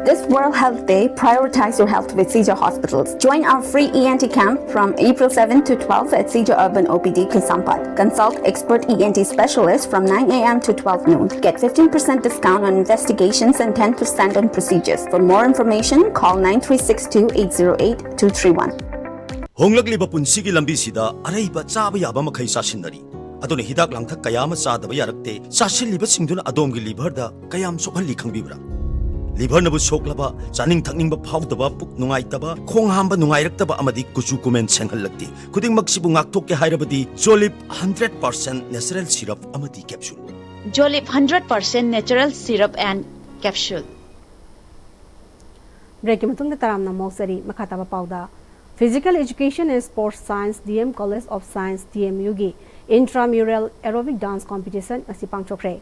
This World Health Day, prioritize your health with Seija Hospitals. Join our free E N T camp from April seven to twelve at Seija Urban O P D Kaisampad. Consult expert E N T specialists from nine a m to twelve noon. Get fifteen percent discount on investigations and ten percent on procedures. For more information, call nine three six two, eight zero eight, two three one. ꯍꯣꯡꯂꯛꯂꯤꯕ ꯄꯨꯟꯁꯤꯒꯤ ꯂꯝꯕꯤꯁꯤꯗ ꯑꯔꯩꯕ ꯆꯥꯕ ꯌꯥꯕ ꯃꯈꯩ ꯆꯥꯁꯤꯟꯅꯔꯤ꯫ ꯑꯗꯨꯅ ꯍꯤꯗꯥꯛ ꯂꯥꯡꯊꯛ ꯀꯌꯥ ꯑꯃ ꯆꯥꯗꯕ ꯌꯥꯔꯛꯇꯦ꯫ ꯆꯥꯁꯤꯜꯂꯤꯕꯁꯤꯡꯗꯨꯅ ꯑꯗꯣꯝꯒꯤ ꯂꯤꯚꯔꯗ ꯀꯌꯥꯝ ꯁꯣꯛꯍꯜꯂꯤ ꯈꯪꯕꯤꯕ꯭ꯔꯥ? ꯂꯤꯚꯔꯅꯕꯨ ꯁꯣꯛꯂꯕ, ꯆꯥꯅꯤꯡ ꯊꯛꯅꯤꯡꯕ ꯐꯥꯎꯗꯕ, ꯄꯨꯛ ꯅꯨꯡꯉꯥꯏꯇꯕ, ꯈꯣꯡ ꯍꯥꯝꯕ ꯅꯨꯡꯉꯥꯏꯔꯛꯇꯕ ꯑꯃꯗꯤ ꯀꯨꯆꯨ ꯀꯨꯃꯦꯟ ꯁꯦꯡꯍꯜꯂꯛꯇꯦ꯫ ꯈꯨꯗꯤꯡꯃꯛꯁꯤꯕꯨ ꯉꯥꯛꯊꯣꯛꯀꯦ ꯍꯥꯏꯔꯕꯗꯤ ꯖꯣꯂꯤꯞ ꯍꯟꯗ꯭ꯔꯦꯠ ꯄꯥꯔꯁꯦꯟ ꯅꯦꯆꯔꯦꯜ ꯁꯤꯔꯞ ꯑꯃꯗꯤ capsule. Jolip hundred percent natural syrup and capsule. ꯕ꯭ꯔꯦꯛꯀꯤ ꯃꯇꯨꯡꯗ ꯇꯔꯥꯝꯅ ꯑꯃꯨꯛ ꯆꯔꯤ꯫ ꯃꯈꯥ ꯇꯥꯕ ꯄꯥꯎꯗ, Physical Education and Sports Science, D M College of Science, D M U ꯒꯤ Intramural Aerobic Dance Competition ꯉꯁꯤ ꯄꯥꯡꯊꯣꯛꯈ꯭ꯔꯦ꯫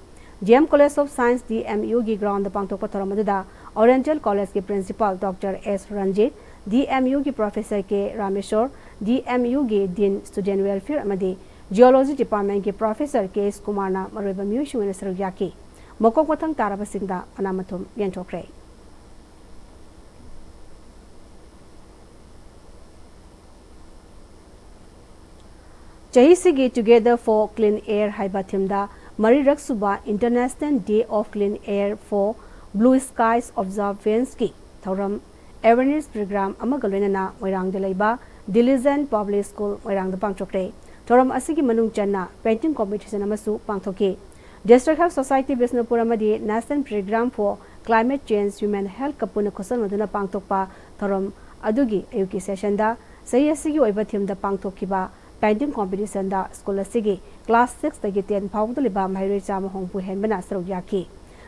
D M College of Science, D M U ꯒꯤ ground ꯗ ꯄꯥꯡꯊꯣꯛꯄ ꯊꯧꯔꯝ ꯑꯗꯨꯗ Oriental College ꯀꯤ Principal Doctor S Ranjit, D M U ꯒꯤ Professor K Rameshwor, D M U ꯒꯤ Dean Student Welfare ꯑꯃꯗꯤ Geology Department ꯀꯤ Professor K S ꯀꯨꯃꯥꯔꯅ ꯃꯔꯨꯑꯣꯏꯕ ꯃꯤꯑꯣꯏꯁꯤꯡ ꯑꯣꯏꯅ ꯁꯔꯨꯛ ꯌꯥꯈꯤ꯫ ꯃꯀꯣꯛ ꯃꯊꯪ ꯇꯥꯔꯕꯁꯤꯡꯗ ꯃꯅꯥ ꯃꯊꯨꯝ ꯌꯦꯟꯊꯣꯛꯈ꯭ꯔꯦ꯫ ꯆꯍꯤꯁꯤꯒꯤ Together for Clean Air ꯍꯥꯏꯕ theme ꯗ ꯃꯔꯤꯔꯛ ꯁꯨꯕ International Day of Clean Air for Blue Skies Observance ꯀꯤ ꯊꯧꯔꯝ awareness program ꯑꯃꯒ ꯂꯣꯏꯅꯅ ꯃꯣꯏꯔꯥꯡꯗ ꯂꯩꯕ Diligent Public School ꯃꯣꯏꯔꯥꯡꯗ ꯄꯥꯡꯊꯣꯛꯈ꯭ꯔꯦ꯫ ꯊꯧꯔꯝ ꯑꯁꯤꯒꯤ ꯃꯅꯨꯡ ꯆꯟꯅ painting competition ꯑꯃꯁꯨ ꯄꯥꯡꯊꯣꯛꯈꯤ꯫ District Health Society ꯕꯤꯁꯅꯨꯄꯨꯔ ꯑꯃꯗꯤ National Program for Climate Change, Human Health ꯀ ꯄꯨꯟꯅ ꯈꯨꯠꯁꯝꯅꯗꯨꯅ ꯄꯥꯡꯊꯣꯛꯄ ꯊꯧꯔꯝ ꯑꯗꯨꯒꯤ ꯑꯌꯨꯛꯀꯤ session ꯗ ꯆꯍꯤ ꯑꯁꯤꯒꯤ ꯑꯣꯏꯕ theme ꯗ ꯄꯥꯡꯊꯣꯛꯈꯤꯕ painting competition ꯗ ꯁ꯭ꯀꯨꯜ ꯑꯁꯤꯒꯤ class six ꯇꯒꯤ ten ꯐꯥꯎꯕꯗ ꯂꯩꯕ ꯃꯍꯩꯔꯣꯏ ꯆꯥꯝꯃ ꯍꯨꯝꯐꯨ ꯍꯦꯟꯕꯅ ꯁꯔꯨꯛ ꯌꯥꯈꯤ꯫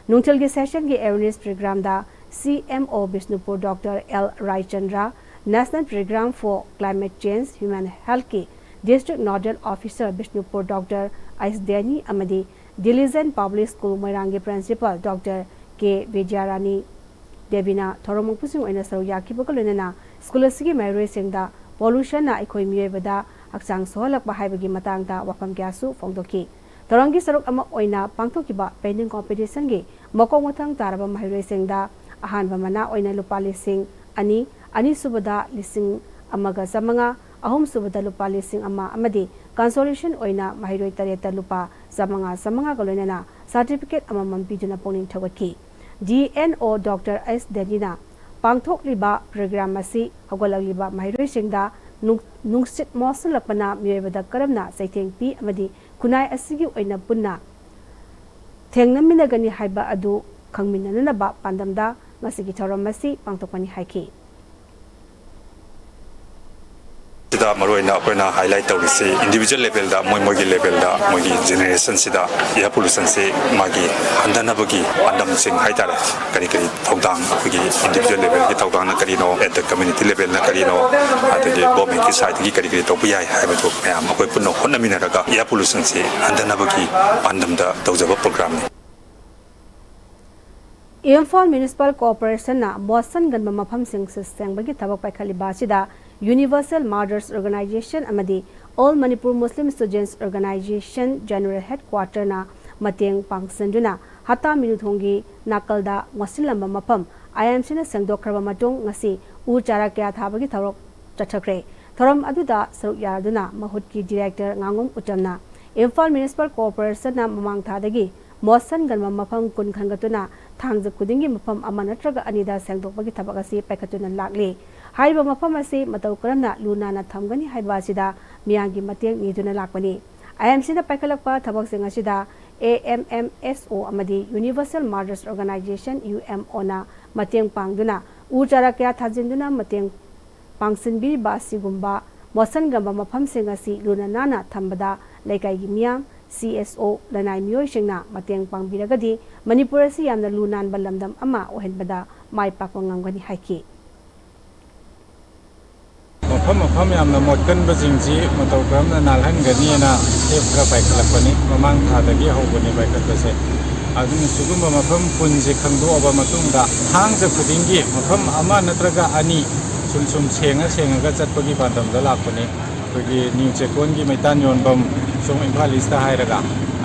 ꯅꯨꯡꯊꯤꯜꯒꯤ session ꯒꯤ awareness program the C M O Bishnupur Doctor L Raichandra, National Program for Climate Change Human Health ꯀꯤ District Nodal Officer Bishnupur Doctor ꯑꯩꯁ ꯗꯦꯅꯤ ꯑꯃꯗꯤ Diligent Public School ꯃꯣꯏꯔꯥꯡꯒꯤ Principal Doctor ꯀꯦ ꯕꯤꯗ꯭ꯌꯥꯔꯥꯅꯤ ꯗꯦꯕꯤꯅ ꯊꯧꯔꯝ ꯃꯄꯨꯁꯤꯡ ꯑꯣꯏꯅ ꯁꯔꯨꯛ ꯌꯥꯈꯤꯕꯒ ꯂꯣꯏꯅꯅ ꯁ꯭ꯀꯨꯜ ꯑꯁꯤꯒꯤ ꯃꯍꯩꯔꯣꯏꯁꯤꯡꯗ pollution ꯅ ꯑꯩꯈꯣꯏ ꯃꯤꯑꯣꯏꯕꯗ ꯍꯛꯆꯥꯡ ꯁꯣꯛꯍꯜꯂꯛꯄ ꯍꯥꯏꯕꯒꯤ ꯃꯇꯥꯡꯗ ꯋꯥꯐꯝ ꯀꯌꯥꯁꯨ ꯐꯣꯡꯗꯣꯛꯈꯤ꯫ ꯊꯧꯔꯝꯒꯤ ꯁꯔꯨꯛ ꯑꯃ ꯑꯣꯏꯅ ꯄꯥꯡꯊꯣꯛꯈꯤꯕ painting competition ꯒꯤ ꯃꯀꯣꯛ ꯃꯊꯪ ꯇꯥꯔꯕ ꯃꯍꯩꯔꯣꯏꯁꯤꯡꯗ ꯑꯍꯥꯟꯕ ꯃꯅꯥ ꯑꯣꯏꯅ ꯂꯨꯄꯥ ꯂꯤꯁꯤꯡ ꯑꯅꯤ, ꯑꯅꯤꯁꯨꯕꯗ ꯂꯤꯁꯤꯡ ꯑꯃꯒ ꯆꯥꯝꯃꯉꯥ, ꯑꯍꯨꯝꯁꯨꯕꯗ ꯂꯨꯄꯥ ꯂꯤꯁꯤꯡ ꯑꯃ ꯑꯃꯗꯤ consolation ꯑꯣꯏꯅ ꯃꯍꯩꯔꯣꯏ ꯇꯔꯦꯠꯇ ꯂꯨꯄꯥ ꯆꯥꯝꯃꯉꯥ ꯆꯥꯝꯃꯉꯥꯒ ꯂꯣꯏꯅꯅ certificate ꯑꯃꯃꯝ ꯄꯤꯗꯨꯅ ꯄꯨꯛꯅꯤꯡ ꯊꯧꯒꯠꯈꯤ꯫ D N O Doctor ꯑꯩꯁ ꯗꯦꯅꯤꯅ ꯄꯥꯡꯊꯣꯛꯂꯤꯕ program ꯑꯁꯤ ꯍꯧꯒꯠꯂꯛꯂꯤꯕ ꯃꯍꯩꯔꯣꯏꯁꯤꯡꯗ ꯅꯨꯡ-, ꯅꯨꯡꯁꯤꯠ ꯃꯣꯠꯁꯤꯜꯂꯛꯄꯅ ꯃꯤꯑꯣꯏꯕꯗ ꯀꯔꯝꯅ ꯆꯩꯊꯦꯡ ꯄꯤ ꯑꯃꯗꯤ ꯈꯨꯟꯅꯥꯏ ꯑꯁꯤꯒꯤ ꯑꯣꯏꯅ ꯄꯨꯟꯅ ꯊꯦꯡꯅꯃꯤꯟꯅꯒꯅꯤ ꯍꯥꯏꯕ ꯑꯗꯨ ꯈꯪꯃꯤꯟꯅꯅꯅꯕ ꯄꯥꯟꯗꯝꯗ ꯉꯁꯤꯒꯤ ꯊꯧꯔꯝ ꯑꯁꯤ ꯄꯥꯡꯊꯣꯛꯄꯅꯤ ꯍꯥꯏꯈꯤ꯫ ꯁꯤꯗ ꯃꯔꯨꯑꯣꯏꯅ ꯑꯩꯈꯣꯏꯅ highlight ꯇꯧꯔꯤꯁꯤ individual level ꯗ, ꯃꯣꯏ ꯃꯣꯏꯒꯤ level ꯗ, ꯃꯣꯏꯒꯤ generation ꯁꯤꯗ air pollution ꯁꯤ ꯃꯥꯒꯤ ꯍꯟꯊꯅꯕꯒꯤ ꯄꯥꯟꯗꯝꯁꯤꯡ ꯍꯥꯏꯇꯥꯔꯦ꯫ ꯀꯔꯤ ꯀꯔꯤ ꯊꯧꯗꯥꯡ, ꯑꯩꯈꯣꯏꯒꯤ individual level ꯒꯤ ꯊꯧꯗꯥꯡꯅ ꯀꯔꯤꯅꯣ, at the community level ꯅ ꯀꯔꯤꯅꯣ, ꯑꯗꯒꯤ government ꯀꯤ side ꯇꯒꯤ ꯀꯔꯤ ꯀꯔꯤ ꯇꯧꯕ ꯌꯥꯏ ꯍꯥꯏꯕꯗꯨ ꯃꯌꯥꯝ ꯑꯩꯈꯣꯏ ꯄꯨꯟꯅ ꯍꯣꯠꯅꯃꯤꯟꯅꯔꯒ air pollution ꯁꯤ ꯍꯟꯊꯅꯕꯒꯤ ꯄꯥꯟꯗꯝꯗ ꯇꯧꯖꯕ program ꯅꯤ꯫ ꯏꯝꯐꯥꯜ Municipal Corporation ꯅ ꯃꯣꯠꯁꯟꯒꯟꯕ ꯃꯐꯝꯁꯤꯡ ꯁꯤꯠ ꯁꯦꯡꯕꯒꯤ ꯊꯕꯛ ꯄꯥꯏꯈꯠꯂꯤꯕ ꯑꯁꯤꯗ Universal Mothers Organization ꯑꯃꯗꯤ All Manipur Muslim Students Organization General Headquarter ꯅ ꯃꯇꯦꯡ ꯄꯥꯡꯁꯤꯟꯗꯨꯅ ꯍꯠꯇꯥ ꯃꯤꯅꯨꯊꯣꯡꯒꯤ ꯅꯥꯀꯜꯗ ꯃꯣꯠꯁꯤꯜꯂꯝꯕ ꯃꯐꯝ I M C ꯅ ꯁꯦꯡꯗꯣꯛꯈ꯭ꯔꯕ ꯃꯇꯨꯡ ꯉꯁꯤ ꯎ ꯆꯥꯔꯥ ꯀꯌꯥ ꯊꯥꯕꯒꯤ ꯊꯧꯔꯝ ꯆꯠꯊꯈ꯭ꯔꯦ꯫ ꯊꯧꯔꯝ ꯑꯗꯨꯗ ꯁꯔꯨꯛ ꯌꯥꯗꯨꯅ ꯃꯍꯨꯠꯀꯤ Director ꯉꯥꯉꯣꯝ ꯎꯇꯝꯅ ꯏꯝꯐꯥꯜ Municipal Corporation ꯅ ꯃꯃꯥꯡ ꯊꯥꯗꯒꯤ ꯃꯣꯠꯁꯟꯒꯟꯕ ꯃꯐꯝ ꯀꯨꯟ ꯈꯟꯒꯠꯇꯨꯅ ꯊꯥꯡꯖ ꯈꯨꯗꯤꯡꯒꯤ ꯃꯐꯝ ꯑꯃ ꯅꯠꯇ꯭ꯔꯒ ꯑꯅꯤꯗ ꯁꯦꯡꯗꯣꯛꯄꯒꯤ ꯊꯕꯛ ꯑꯁꯤ ꯄꯥꯏꯈꯠꯇꯨꯅ ꯂꯥꯛꯂꯤ꯫ ꯍꯥꯏꯔꯤꯕ ꯃꯐꯝ ꯑꯁꯤ ꯃꯇꯧ ꯀꯔꯝꯅ ꯂꯨ ꯅꯥꯟꯅ ꯊꯝꯒꯅꯤ ꯍꯥꯏꯕ ꯑꯁꯤꯗ ꯃꯤꯌꯥꯝꯒꯤ ꯃꯇꯦꯡ ꯅꯤꯗꯨꯅ ꯂꯥꯛꯄꯅꯤ꯫ I M C ꯅ ꯄꯥꯏꯈꯠꯂꯛꯄ ꯊꯕꯛꯁꯤꯡ ꯑꯁꯤꯗ ꯑꯦ ꯑꯦꯝ ꯑꯦꯝ ꯑꯦꯁ ꯑꯣ ꯑꯃꯗꯤ Universal Mothers Organization, U M ꯑꯣꯅ ꯃꯇꯦꯡ ꯄꯥꯡꯗꯨꯅ ꯎ ꯆꯥꯔꯥ ꯀꯌꯥ ꯊꯥꯖꯤꯟꯗꯨꯅ ꯃꯇꯦꯡ ꯄꯥꯡꯁꯤꯟꯕꯤꯔꯤꯕ ꯑꯁꯤꯒꯨꯝꯕ ꯃꯣꯠꯁꯟꯒꯟꯕ ꯃꯐꯝꯁꯤꯡ ꯑꯁꯤ ꯂꯨꯅ ꯅꯥꯟꯅ ꯊꯝꯕꯗ ꯂꯩꯀꯥꯏꯒꯤ ꯃꯤꯌꯥꯝ, ꯁꯤ ꯑꯦꯁ ꯑꯣ, ꯂꯅꯥꯏ ꯃꯤꯑꯣꯏꯁꯤꯡꯅ ꯃꯇꯦꯡ ꯄꯥꯡꯕꯤꯔꯒꯗꯤ ꯃꯅꯤꯄꯨꯔ ꯑꯁꯤ ꯌꯥꯝꯅ ꯂꯨ ꯅꯥꯟꯕ ꯂꯝꯗꯝ ꯑꯃ ꯑꯣꯏꯍꯟꯕꯗ ꯃꯥꯏ ꯄꯥꯛꯄ ꯉꯝꯒꯅꯤ ꯍꯥꯏꯈꯤ꯫ ꯃꯐꯝ ꯃꯐꯝ ꯌꯥꯝꯅ ꯃꯣꯠꯀꯟꯕꯁꯤꯡꯁꯤ ꯃꯇꯧ ꯀꯔꯝꯅ ꯅꯥꯜꯍꯟꯒꯅꯤꯅ ꯁꯦꯞ ꯈꯔ ꯄꯥꯏꯈꯠꯂꯛꯄꯅꯤ꯫ ꯃꯃꯥꯡ ꯊꯥꯗꯒꯤ ꯍꯧꯕꯅꯤ ꯄꯥꯏꯈꯠꯄꯁꯦ꯫ ꯑꯗꯨꯅ ꯁꯤꯒꯨꯝꯕ ꯃꯐꯝ ꯀꯨꯟꯁꯦ ꯈꯪꯗꯣꯛꯑꯕ ꯃꯇꯨꯡꯗ, ꯊꯥꯡꯖ ꯈꯨꯗꯤꯡꯒꯤ ꯃꯐꯝ ꯑꯃ ꯅꯠꯇ꯭ꯔꯒ ꯑꯅꯤ ꯁꯨꯝ ꯁꯨꯝ ꯁꯦꯡꯉ ꯁꯦꯡꯉꯒ ꯆꯠꯄꯒꯤ ꯄꯥꯟꯗꯝꯗ ꯂꯥꯛꯄꯅꯤ꯫ ꯑꯩꯈꯣꯏꯒꯤ ꯅ꯭ꯌꯨ ꯆꯦꯛꯀꯣꯟꯒꯤ ꯃꯩꯇꯥꯟ ꯌꯣꯟꯐꯝ, ꯁꯣꯝ ꯏꯝꯐꯥꯜ ꯏꯁꯇ ꯍꯥꯏꯔꯒ,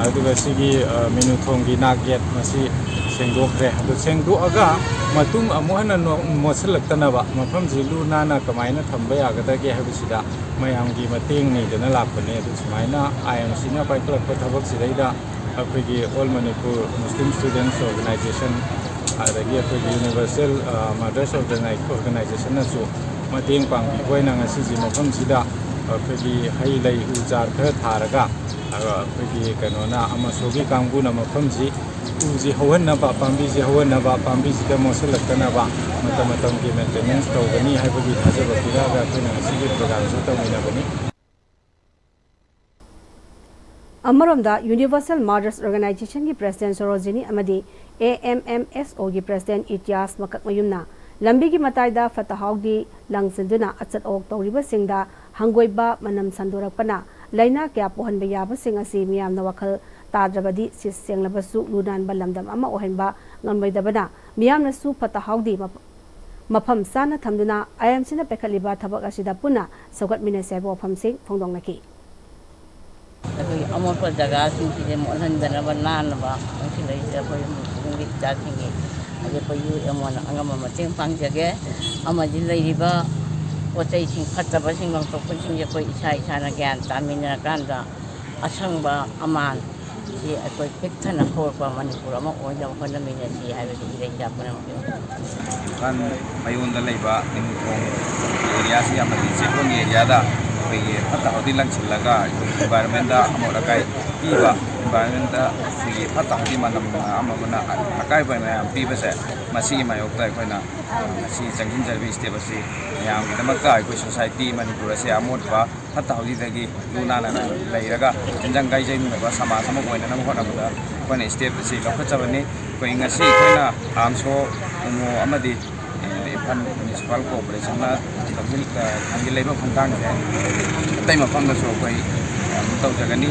ꯑꯗꯨꯒ ꯁꯤꯒꯤ, ꯑ, ꯃꯤꯅꯨꯊꯣꯡꯒꯤ ꯅꯥꯛ ꯒꯦꯠ ꯃꯁꯤ ꯁꯦꯡꯗꯣꯛꯈ꯭ꯔꯦ꯫ ꯑꯗꯨ ꯁꯦꯡꯗꯣꯛꯑꯒ ꯃꯇꯨꯡ ꯑꯃꯨꯛ ꯍꯟꯅ ꯅꯣ-, ꯃꯣꯠꯁꯤꯜꯂꯛꯇꯅꯕ ꯃꯐꯝꯁꯤ ꯂꯨ ꯅꯥꯟꯅ ꯀꯃꯥꯏꯅ ꯊꯝꯕ ꯌꯥꯒꯗꯒꯦ ꯍꯥꯏꯕꯁꯤꯗ ꯃꯌꯥꯝꯒꯤ ꯃꯇꯦꯡ ꯅꯤꯗꯅ ꯂꯥꯛꯄꯅꯦ꯫ ꯑꯗꯨ ꯁꯨꯃꯥꯏꯅ ꯑꯥꯏ ꯑꯦꯝ ꯁꯤꯅ ꯄꯥꯏꯈꯠꯂꯛꯄ ꯊꯕꯛꯁꯤꯗꯩꯗ ꯑꯩꯈꯣꯏꯒꯤ All Manipur Muslim Students Organization, ꯑꯗꯒꯤ ꯑꯩꯈꯣꯏꯒꯤ Universal, ꯑ, Mothers Organi-, Organizationꯅꯁꯨ ꯃꯇꯦꯡ ꯄꯥꯡꯕꯤꯕ ꯑꯣꯏꯅ ꯉꯁꯤꯁꯤ ꯃꯐꯝꯁꯤꯗ ꯑꯩꯈꯣꯏꯒꯤ ꯍꯩ ꯂꯩ ꯎ ꯆꯥꯔ ꯈꯔ ꯊꯥꯔꯒ, ꯑꯗꯨꯒ ꯑꯩꯈꯣꯏꯒꯤ ꯀꯩꯅꯣꯅ, ꯑꯃꯁꯣꯒꯤ ꯀꯥꯡꯕꯨꯅ ꯃꯐꯝꯁꯤ ꯎꯁꯤ ꯍꯧꯍꯟꯅꯕ, ꯄꯥꯝꯕꯤꯁꯤ ꯍꯧꯍꯟꯅꯕ, ꯄꯥꯝꯕꯤꯁꯤꯗ ꯃꯣꯠꯁꯤꯜꯂꯛꯇꯅꯕ ꯃꯇꯝ ꯃꯇꯝꯒꯤ ꯃꯦꯟꯇꯦꯅꯦꯟꯁ ꯇꯧꯒꯅꯤ ꯍꯥꯏꯕꯒꯤ ꯊꯥꯖꯕ ꯄꯤꯔꯛꯑꯒ ꯑꯩꯈꯣꯏꯅ ꯉꯁꯤꯒꯤ ꯄ꯭ꯔꯣꯒ꯭ꯔꯥꯝꯁꯤ ꯇꯧꯃꯤꯟꯅꯕꯅꯤ꯫ ꯑꯃꯔꯣꯝꯗ, Universal Mothers Organizationꯒꯤ President ꯁꯣꯔꯣꯖꯤꯅꯤ ꯑꯃꯗꯤ ꯑꯦ ꯑꯦꯝ ꯑꯦꯝ ꯑꯦꯁ ꯑꯣꯒꯤ President ꯏꯇꯤꯌꯥꯁ ꯃꯀꯛꯃꯌꯨꯝꯅ ꯂꯝꯕꯤꯒꯤ ꯃꯇꯥꯏꯗ ꯐꯠꯇ ꯍꯥꯎꯗꯤ ꯂꯪꯁꯤꯟꯗꯨꯅ ꯑꯆꯠ ꯑꯋꯣꯛ ꯇꯧꯔꯤꯕꯁꯤꯡꯗ ꯍꯪꯒꯣꯏꯕ, ꯃꯅꯝ ꯁꯟꯗꯣꯔꯛꯄꯅ ꯂꯥꯏꯅꯥ ꯀꯌꯥ ꯄꯣꯛꯍꯟꯕ ꯌꯥꯕꯁꯤꯡ ꯑꯁꯤ ꯃꯤꯌꯥꯝꯅ ꯋꯥꯈꯜ ꯇꯥꯗ꯭ꯔꯕꯗꯤ ꯁꯤꯠ ꯁꯦꯡꯂꯕꯁꯨ ꯂꯨ ꯅꯥꯟꯕ ꯂꯝꯗꯝ ꯑꯃ ꯑꯣꯏꯍꯟꯕ ꯉꯝꯂꯣꯏꯗꯕꯅ ꯃꯤꯌꯥꯝꯅꯁꯨ ꯐꯠꯇ ꯍꯥꯎꯗꯤ ꯃꯐ-, ꯃꯐꯝ ꯆꯥꯅ ꯊꯝꯗꯨꯅ ꯑꯥꯏ ꯑꯦꯝ ꯁꯤꯅ ꯄꯥꯏꯈꯠꯂꯤꯕ ꯊꯕꯛ ꯑꯁꯤꯗ ꯄꯨꯟꯅ ꯁꯧꯒꯠꯃꯤꯟꯅꯁꯤ ꯍꯥꯏꯕ ꯋꯥꯐꯝꯁꯤꯡ ꯐꯣꯡꯗꯣꯛꯅꯈꯤ꯫ ꯑꯩꯈꯣꯏꯒꯤ ꯑꯃꯣꯠꯄ ꯖꯒꯥꯁꯤꯡꯁꯤꯗꯤ ꯃꯣꯠꯍꯟꯗꯅꯕ, ꯅꯥꯟꯅꯕ ꯈꯪꯁꯤꯜꯂꯛꯏꯁꯦ ꯑꯩꯈꯣꯏ ꯃꯨꯁꯂꯤꯝꯒꯤ ꯏꯆꯥꯁꯤꯡꯒꯤ, ꯍꯥꯏꯗꯤ ꯑꯩꯈꯣꯏ ꯌꯨ ꯑꯦꯝ ꯑꯣꯅ ꯑꯉꯝꯕ ꯃꯇꯦꯡ ꯄꯥꯡꯖꯒꯦ꯫ ꯑꯃꯗꯤ ꯂꯩꯔꯤꯕ ꯄꯣꯠ ꯆꯩꯁꯤꯡ ꯐꯠꯇꯕꯁꯤꯡ ꯂꯪꯊꯣꯛꯄꯁꯤꯡꯁꯦ ꯑꯩꯈꯣꯏ ꯏꯁꯥ ꯏꯁꯥꯅ ꯒ꯭ꯌꯥꯟ ꯇꯥꯃꯤꯟꯅꯔꯀꯥꯟꯗ ꯑꯁꯪꯕ ꯑꯃꯥꯟ ꯁꯤ ꯑꯩꯈꯣꯏ ꯄꯤꯛ ꯊꯟꯅ ꯍꯧꯔꯛꯄ ꯃꯅꯤꯄꯨꯔ ꯑꯃ ꯑꯣꯏꯅꯕ ꯍꯣꯠꯅꯃꯤꯟꯅꯁꯤ ꯍꯥꯏꯕꯁꯤ ꯏꯔꯩꯆꯥ ꯄꯨꯝꯅꯃꯛꯀꯤ ꯏꯝꯐꯥꯜ ꯃꯌꯣꯟꯗ ꯂꯩꯕ ꯅꯤꯡꯊꯣꯡ ꯑꯦꯔꯤꯌꯥꯁꯤ ꯌꯥꯝꯅ ꯆꯦꯛꯀꯣꯟꯒꯤ ꯑꯦꯔꯤꯌꯥꯗ ꯑꯩꯈꯣꯏꯒꯤ ꯐꯠꯇ ꯍꯥꯎꯗꯤ ꯂꯪꯁꯤꯜꯂꯒ ꯑꯩꯈꯣꯏꯒꯤ environment ꯑꯃꯣꯠ ꯑꯀꯥꯏ ꯄꯤꯕ, environment ꯑꯩꯈꯣꯏꯒꯤ ꯐꯠꯇ ꯍꯥꯎꯗꯤ ꯃꯅꯝ ꯑꯃ ꯑꯃꯅ ꯑꯀꯥꯏꯕ ꯃꯌꯥꯝ ꯄꯤꯕꯁꯦ, ꯃꯁꯤꯒꯤ ꯃꯥꯌꯣꯛꯇ ꯑꯩꯈꯣꯏꯅ ꯉꯁꯤ ꯆꯪꯁꯤꯟꯖꯔꯤꯕ step ꯑꯁꯤ ꯃꯌꯥꯝꯒꯤꯗꯃꯛꯇ ꯑꯩꯈꯣꯏ society ꯃꯅꯤꯄꯨꯔ ꯑꯁꯤ ꯑꯃꯣꯠꯄ ꯐꯠꯇ ꯍꯥꯎꯗꯤꯗꯒꯤ ꯂꯨ ꯅꯥꯟꯅ ꯂꯩꯔꯒ ꯆꯤꯟꯖꯪ ꯀꯥꯏꯖꯪꯗꯕ ꯁꯃꯥꯖ ꯑꯃ ꯑꯣꯏꯅꯅꯕ ꯍꯣꯠꯅꯕꯗ ꯑꯩꯈꯣꯏꯅ step ꯑꯁꯤ ꯂꯧꯈꯠꯆꯕꯅꯤ꯫ ꯑꯩꯈꯣꯏ ꯉꯁꯤ ꯑꯩꯈꯣꯏꯅ ꯑꯥꯝꯁꯣ, ꯎꯃꯣ ꯑꯃꯗꯤ, ꯑꯦ, ꯏꯝꯐꯥꯜ Municipal Corporationꯅ ꯂꯧꯁꯤꯜ-, ꯑ, ꯊꯝꯖꯤꯜꯂꯛꯏꯕ ꯈꯣꯡꯊꯥꯡꯁꯦ ꯑꯇꯩ ꯃꯐꯝꯗꯁꯨ ꯑꯩꯈꯣꯏ, ꯑ, ꯑꯗꯨꯝ ꯇꯧꯖꯒꯅꯤ꯫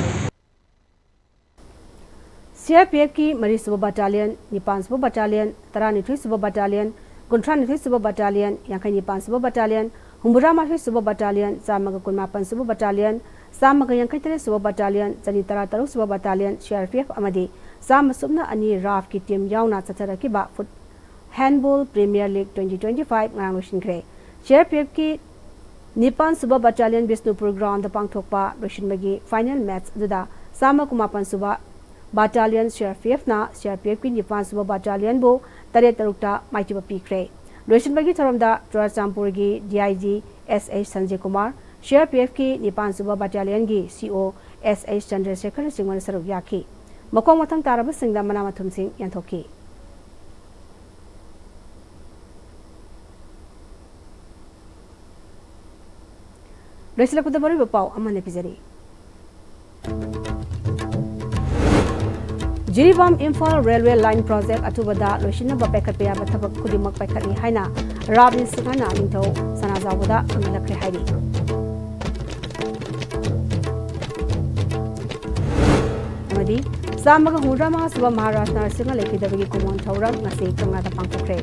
CRPFꯀꯤ ꯃꯔꯤꯁꯨꯕ battalion, ꯅꯤꯄꯥꯟꯁꯨꯕ battalion, ꯇꯔꯥꯅꯤꯊꯣꯏꯁꯨꯕ battalion, ꯀꯨꯟꯊ꯭ꯔꯥꯅꯤꯊꯣꯏꯁꯨꯕ battalion, ꯌꯥꯡꯈꯩꯅꯤꯄꯥꯟꯁꯨꯕ battalion, ꯍꯨꯝꯐꯨꯇꯔꯥꯃꯥꯊꯣꯏꯁꯨꯕ battalion, ꯆꯥꯝꯃꯒ ꯀꯨꯟꯃꯥꯄꯟꯁꯨꯕ battalion, ꯆꯥꯝꯃꯒ ꯌꯥꯡꯈꯩꯇꯔꯦꯠꯁꯨꯕ battalion, ꯆꯅꯤ ꯇꯔꯥꯇꯔꯨꯛꯁꯨꯕ battalion, CRPF ꯑꯃꯗꯤ ꯆꯥꯝꯃ ꯁꯨꯞꯅ ꯑꯅꯤ RAFꯀꯤ team ꯌꯥꯎꯅ ꯆꯠꯊꯔꯛꯈꯤꯕ foot-, Handball Premier League twenty twenty-five ꯉꯔꯥꯡ ꯂꯣꯏꯁꯤꯟꯈ꯭ꯔꯦ꯫ CRPFꯀꯤ ꯅꯤꯄꯥꯟꯁꯨꯕ battalion ꯕꯤꯁꯅꯨꯄꯨꯔ groundꯗ ꯄꯥꯡꯊꯣꯛꯄ ꯂꯣꯏꯁꯤꯟꯕꯒꯤ final match ꯑꯗꯨꯗ ꯆꯥꯝꯃ ꯀꯨꯟꯃꯥꯄꯟꯁꯨꯕ battalion CRPFꯅ CRPFꯀꯤ ꯅꯤꯄꯥꯟꯁꯨꯕ battalionꯕꯨ ꯇꯔꯦꯠ ꯇꯔꯨꯛꯇ ꯃꯥꯏꯊꯤꯕ ꯄꯤꯈ꯭ꯔꯦ꯫ ꯂꯣꯏꯁꯤꯟꯕꯒꯤ ꯊꯧꯔꯝꯗ ꯆꯨꯔꯆꯥꯟꯄꯨꯔꯒꯤ DIG S H Sanjay Kumar, CRPFꯀꯤ ꯅꯤꯄꯥꯟꯁꯨꯕ battalionꯒꯤ CO S H ꯆꯟꯗ꯭ꯔꯁꯦꯈꯔꯅꯆꯤꯡꯕꯅ ꯁꯔꯨꯛ ꯌꯥꯈꯤ꯫ ꯃꯈꯣꯡ ꯃꯊꯪ ꯇꯥꯔꯕꯁꯤꯡꯗ ꯃꯅꯥ ꯃꯊꯨꯝꯁꯤꯡ ꯌꯦꯟꯊꯣꯛꯈꯤ꯫ ꯂꯣꯏꯁꯤꯜꯂꯛꯄꯗ ꯃꯔꯨꯑꯣꯏꯕ ꯄꯥꯎ ꯑꯃꯅ ꯄꯤꯖꯔꯤ꯫ Jiribam Imphal railway line project ꯑꯊꯨꯕꯗ ꯂꯣꯏꯁꯤꯟꯅꯕ ꯄꯥꯏꯈꯠꯄ ꯌꯥꯕ ꯊꯕꯛ ꯈꯨꯗꯤꯡꯃꯛ ꯄꯥꯏꯈꯠꯂꯤ ꯍꯥꯏꯅ ꯔꯥꯞꯅꯤꯜ ꯁꯤꯡꯍꯅ ꯅꯤꯡꯊꯧ ꯁꯅꯥꯖꯥꯎꯕꯗ ꯈꯪꯍꯜꯂꯛꯈ꯭ꯔꯦ ꯍꯥꯏꯔꯤ꯫ ꯑꯃꯗꯤ ꯆꯥꯝꯃꯒ ꯍꯨꯝꯐꯨꯇꯔꯥ ꯃꯉꯥ ꯁꯨꯕ ꯃꯍꯥꯔꯥꯖ ꯅꯔꯁꯤꯡꯍ ꯂꯩꯈꯤꯗꯕꯒꯤ ꯀꯨꯝꯑꯣꯟ ꯊꯧꯔꯝ ꯉꯁꯤ ꯀꯪꯂꯥꯗ ꯄꯥꯡꯊꯣꯛꯈ꯭ꯔꯦ꯫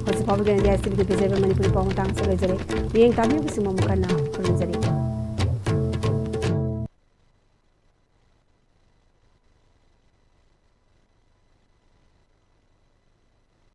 ꯍꯧꯖꯤꯛ ꯐꯥꯎꯕꯒꯤ ꯑꯣꯏꯅꯗꯤ ꯑꯥꯏ ꯑꯦꯁ ꯇꯤ ꯚꯤꯒꯤ ꯄꯤꯖꯔꯤꯕ ꯃꯅꯤꯄꯨꯔꯤ ꯄꯥꯎ ꯃꯇꯥꯡ ꯑꯁꯤꯗ ꯂꯣꯏꯖꯔꯦ꯫ ꯃꯤꯠꯌꯦꯡ ꯇꯥꯕꯤꯔꯤꯕꯁꯤꯡꯕꯨ ꯑꯃꯨꯛ ꯍꯟꯅ ꯈꯨꯔꯨꯝꯖꯔꯤ꯫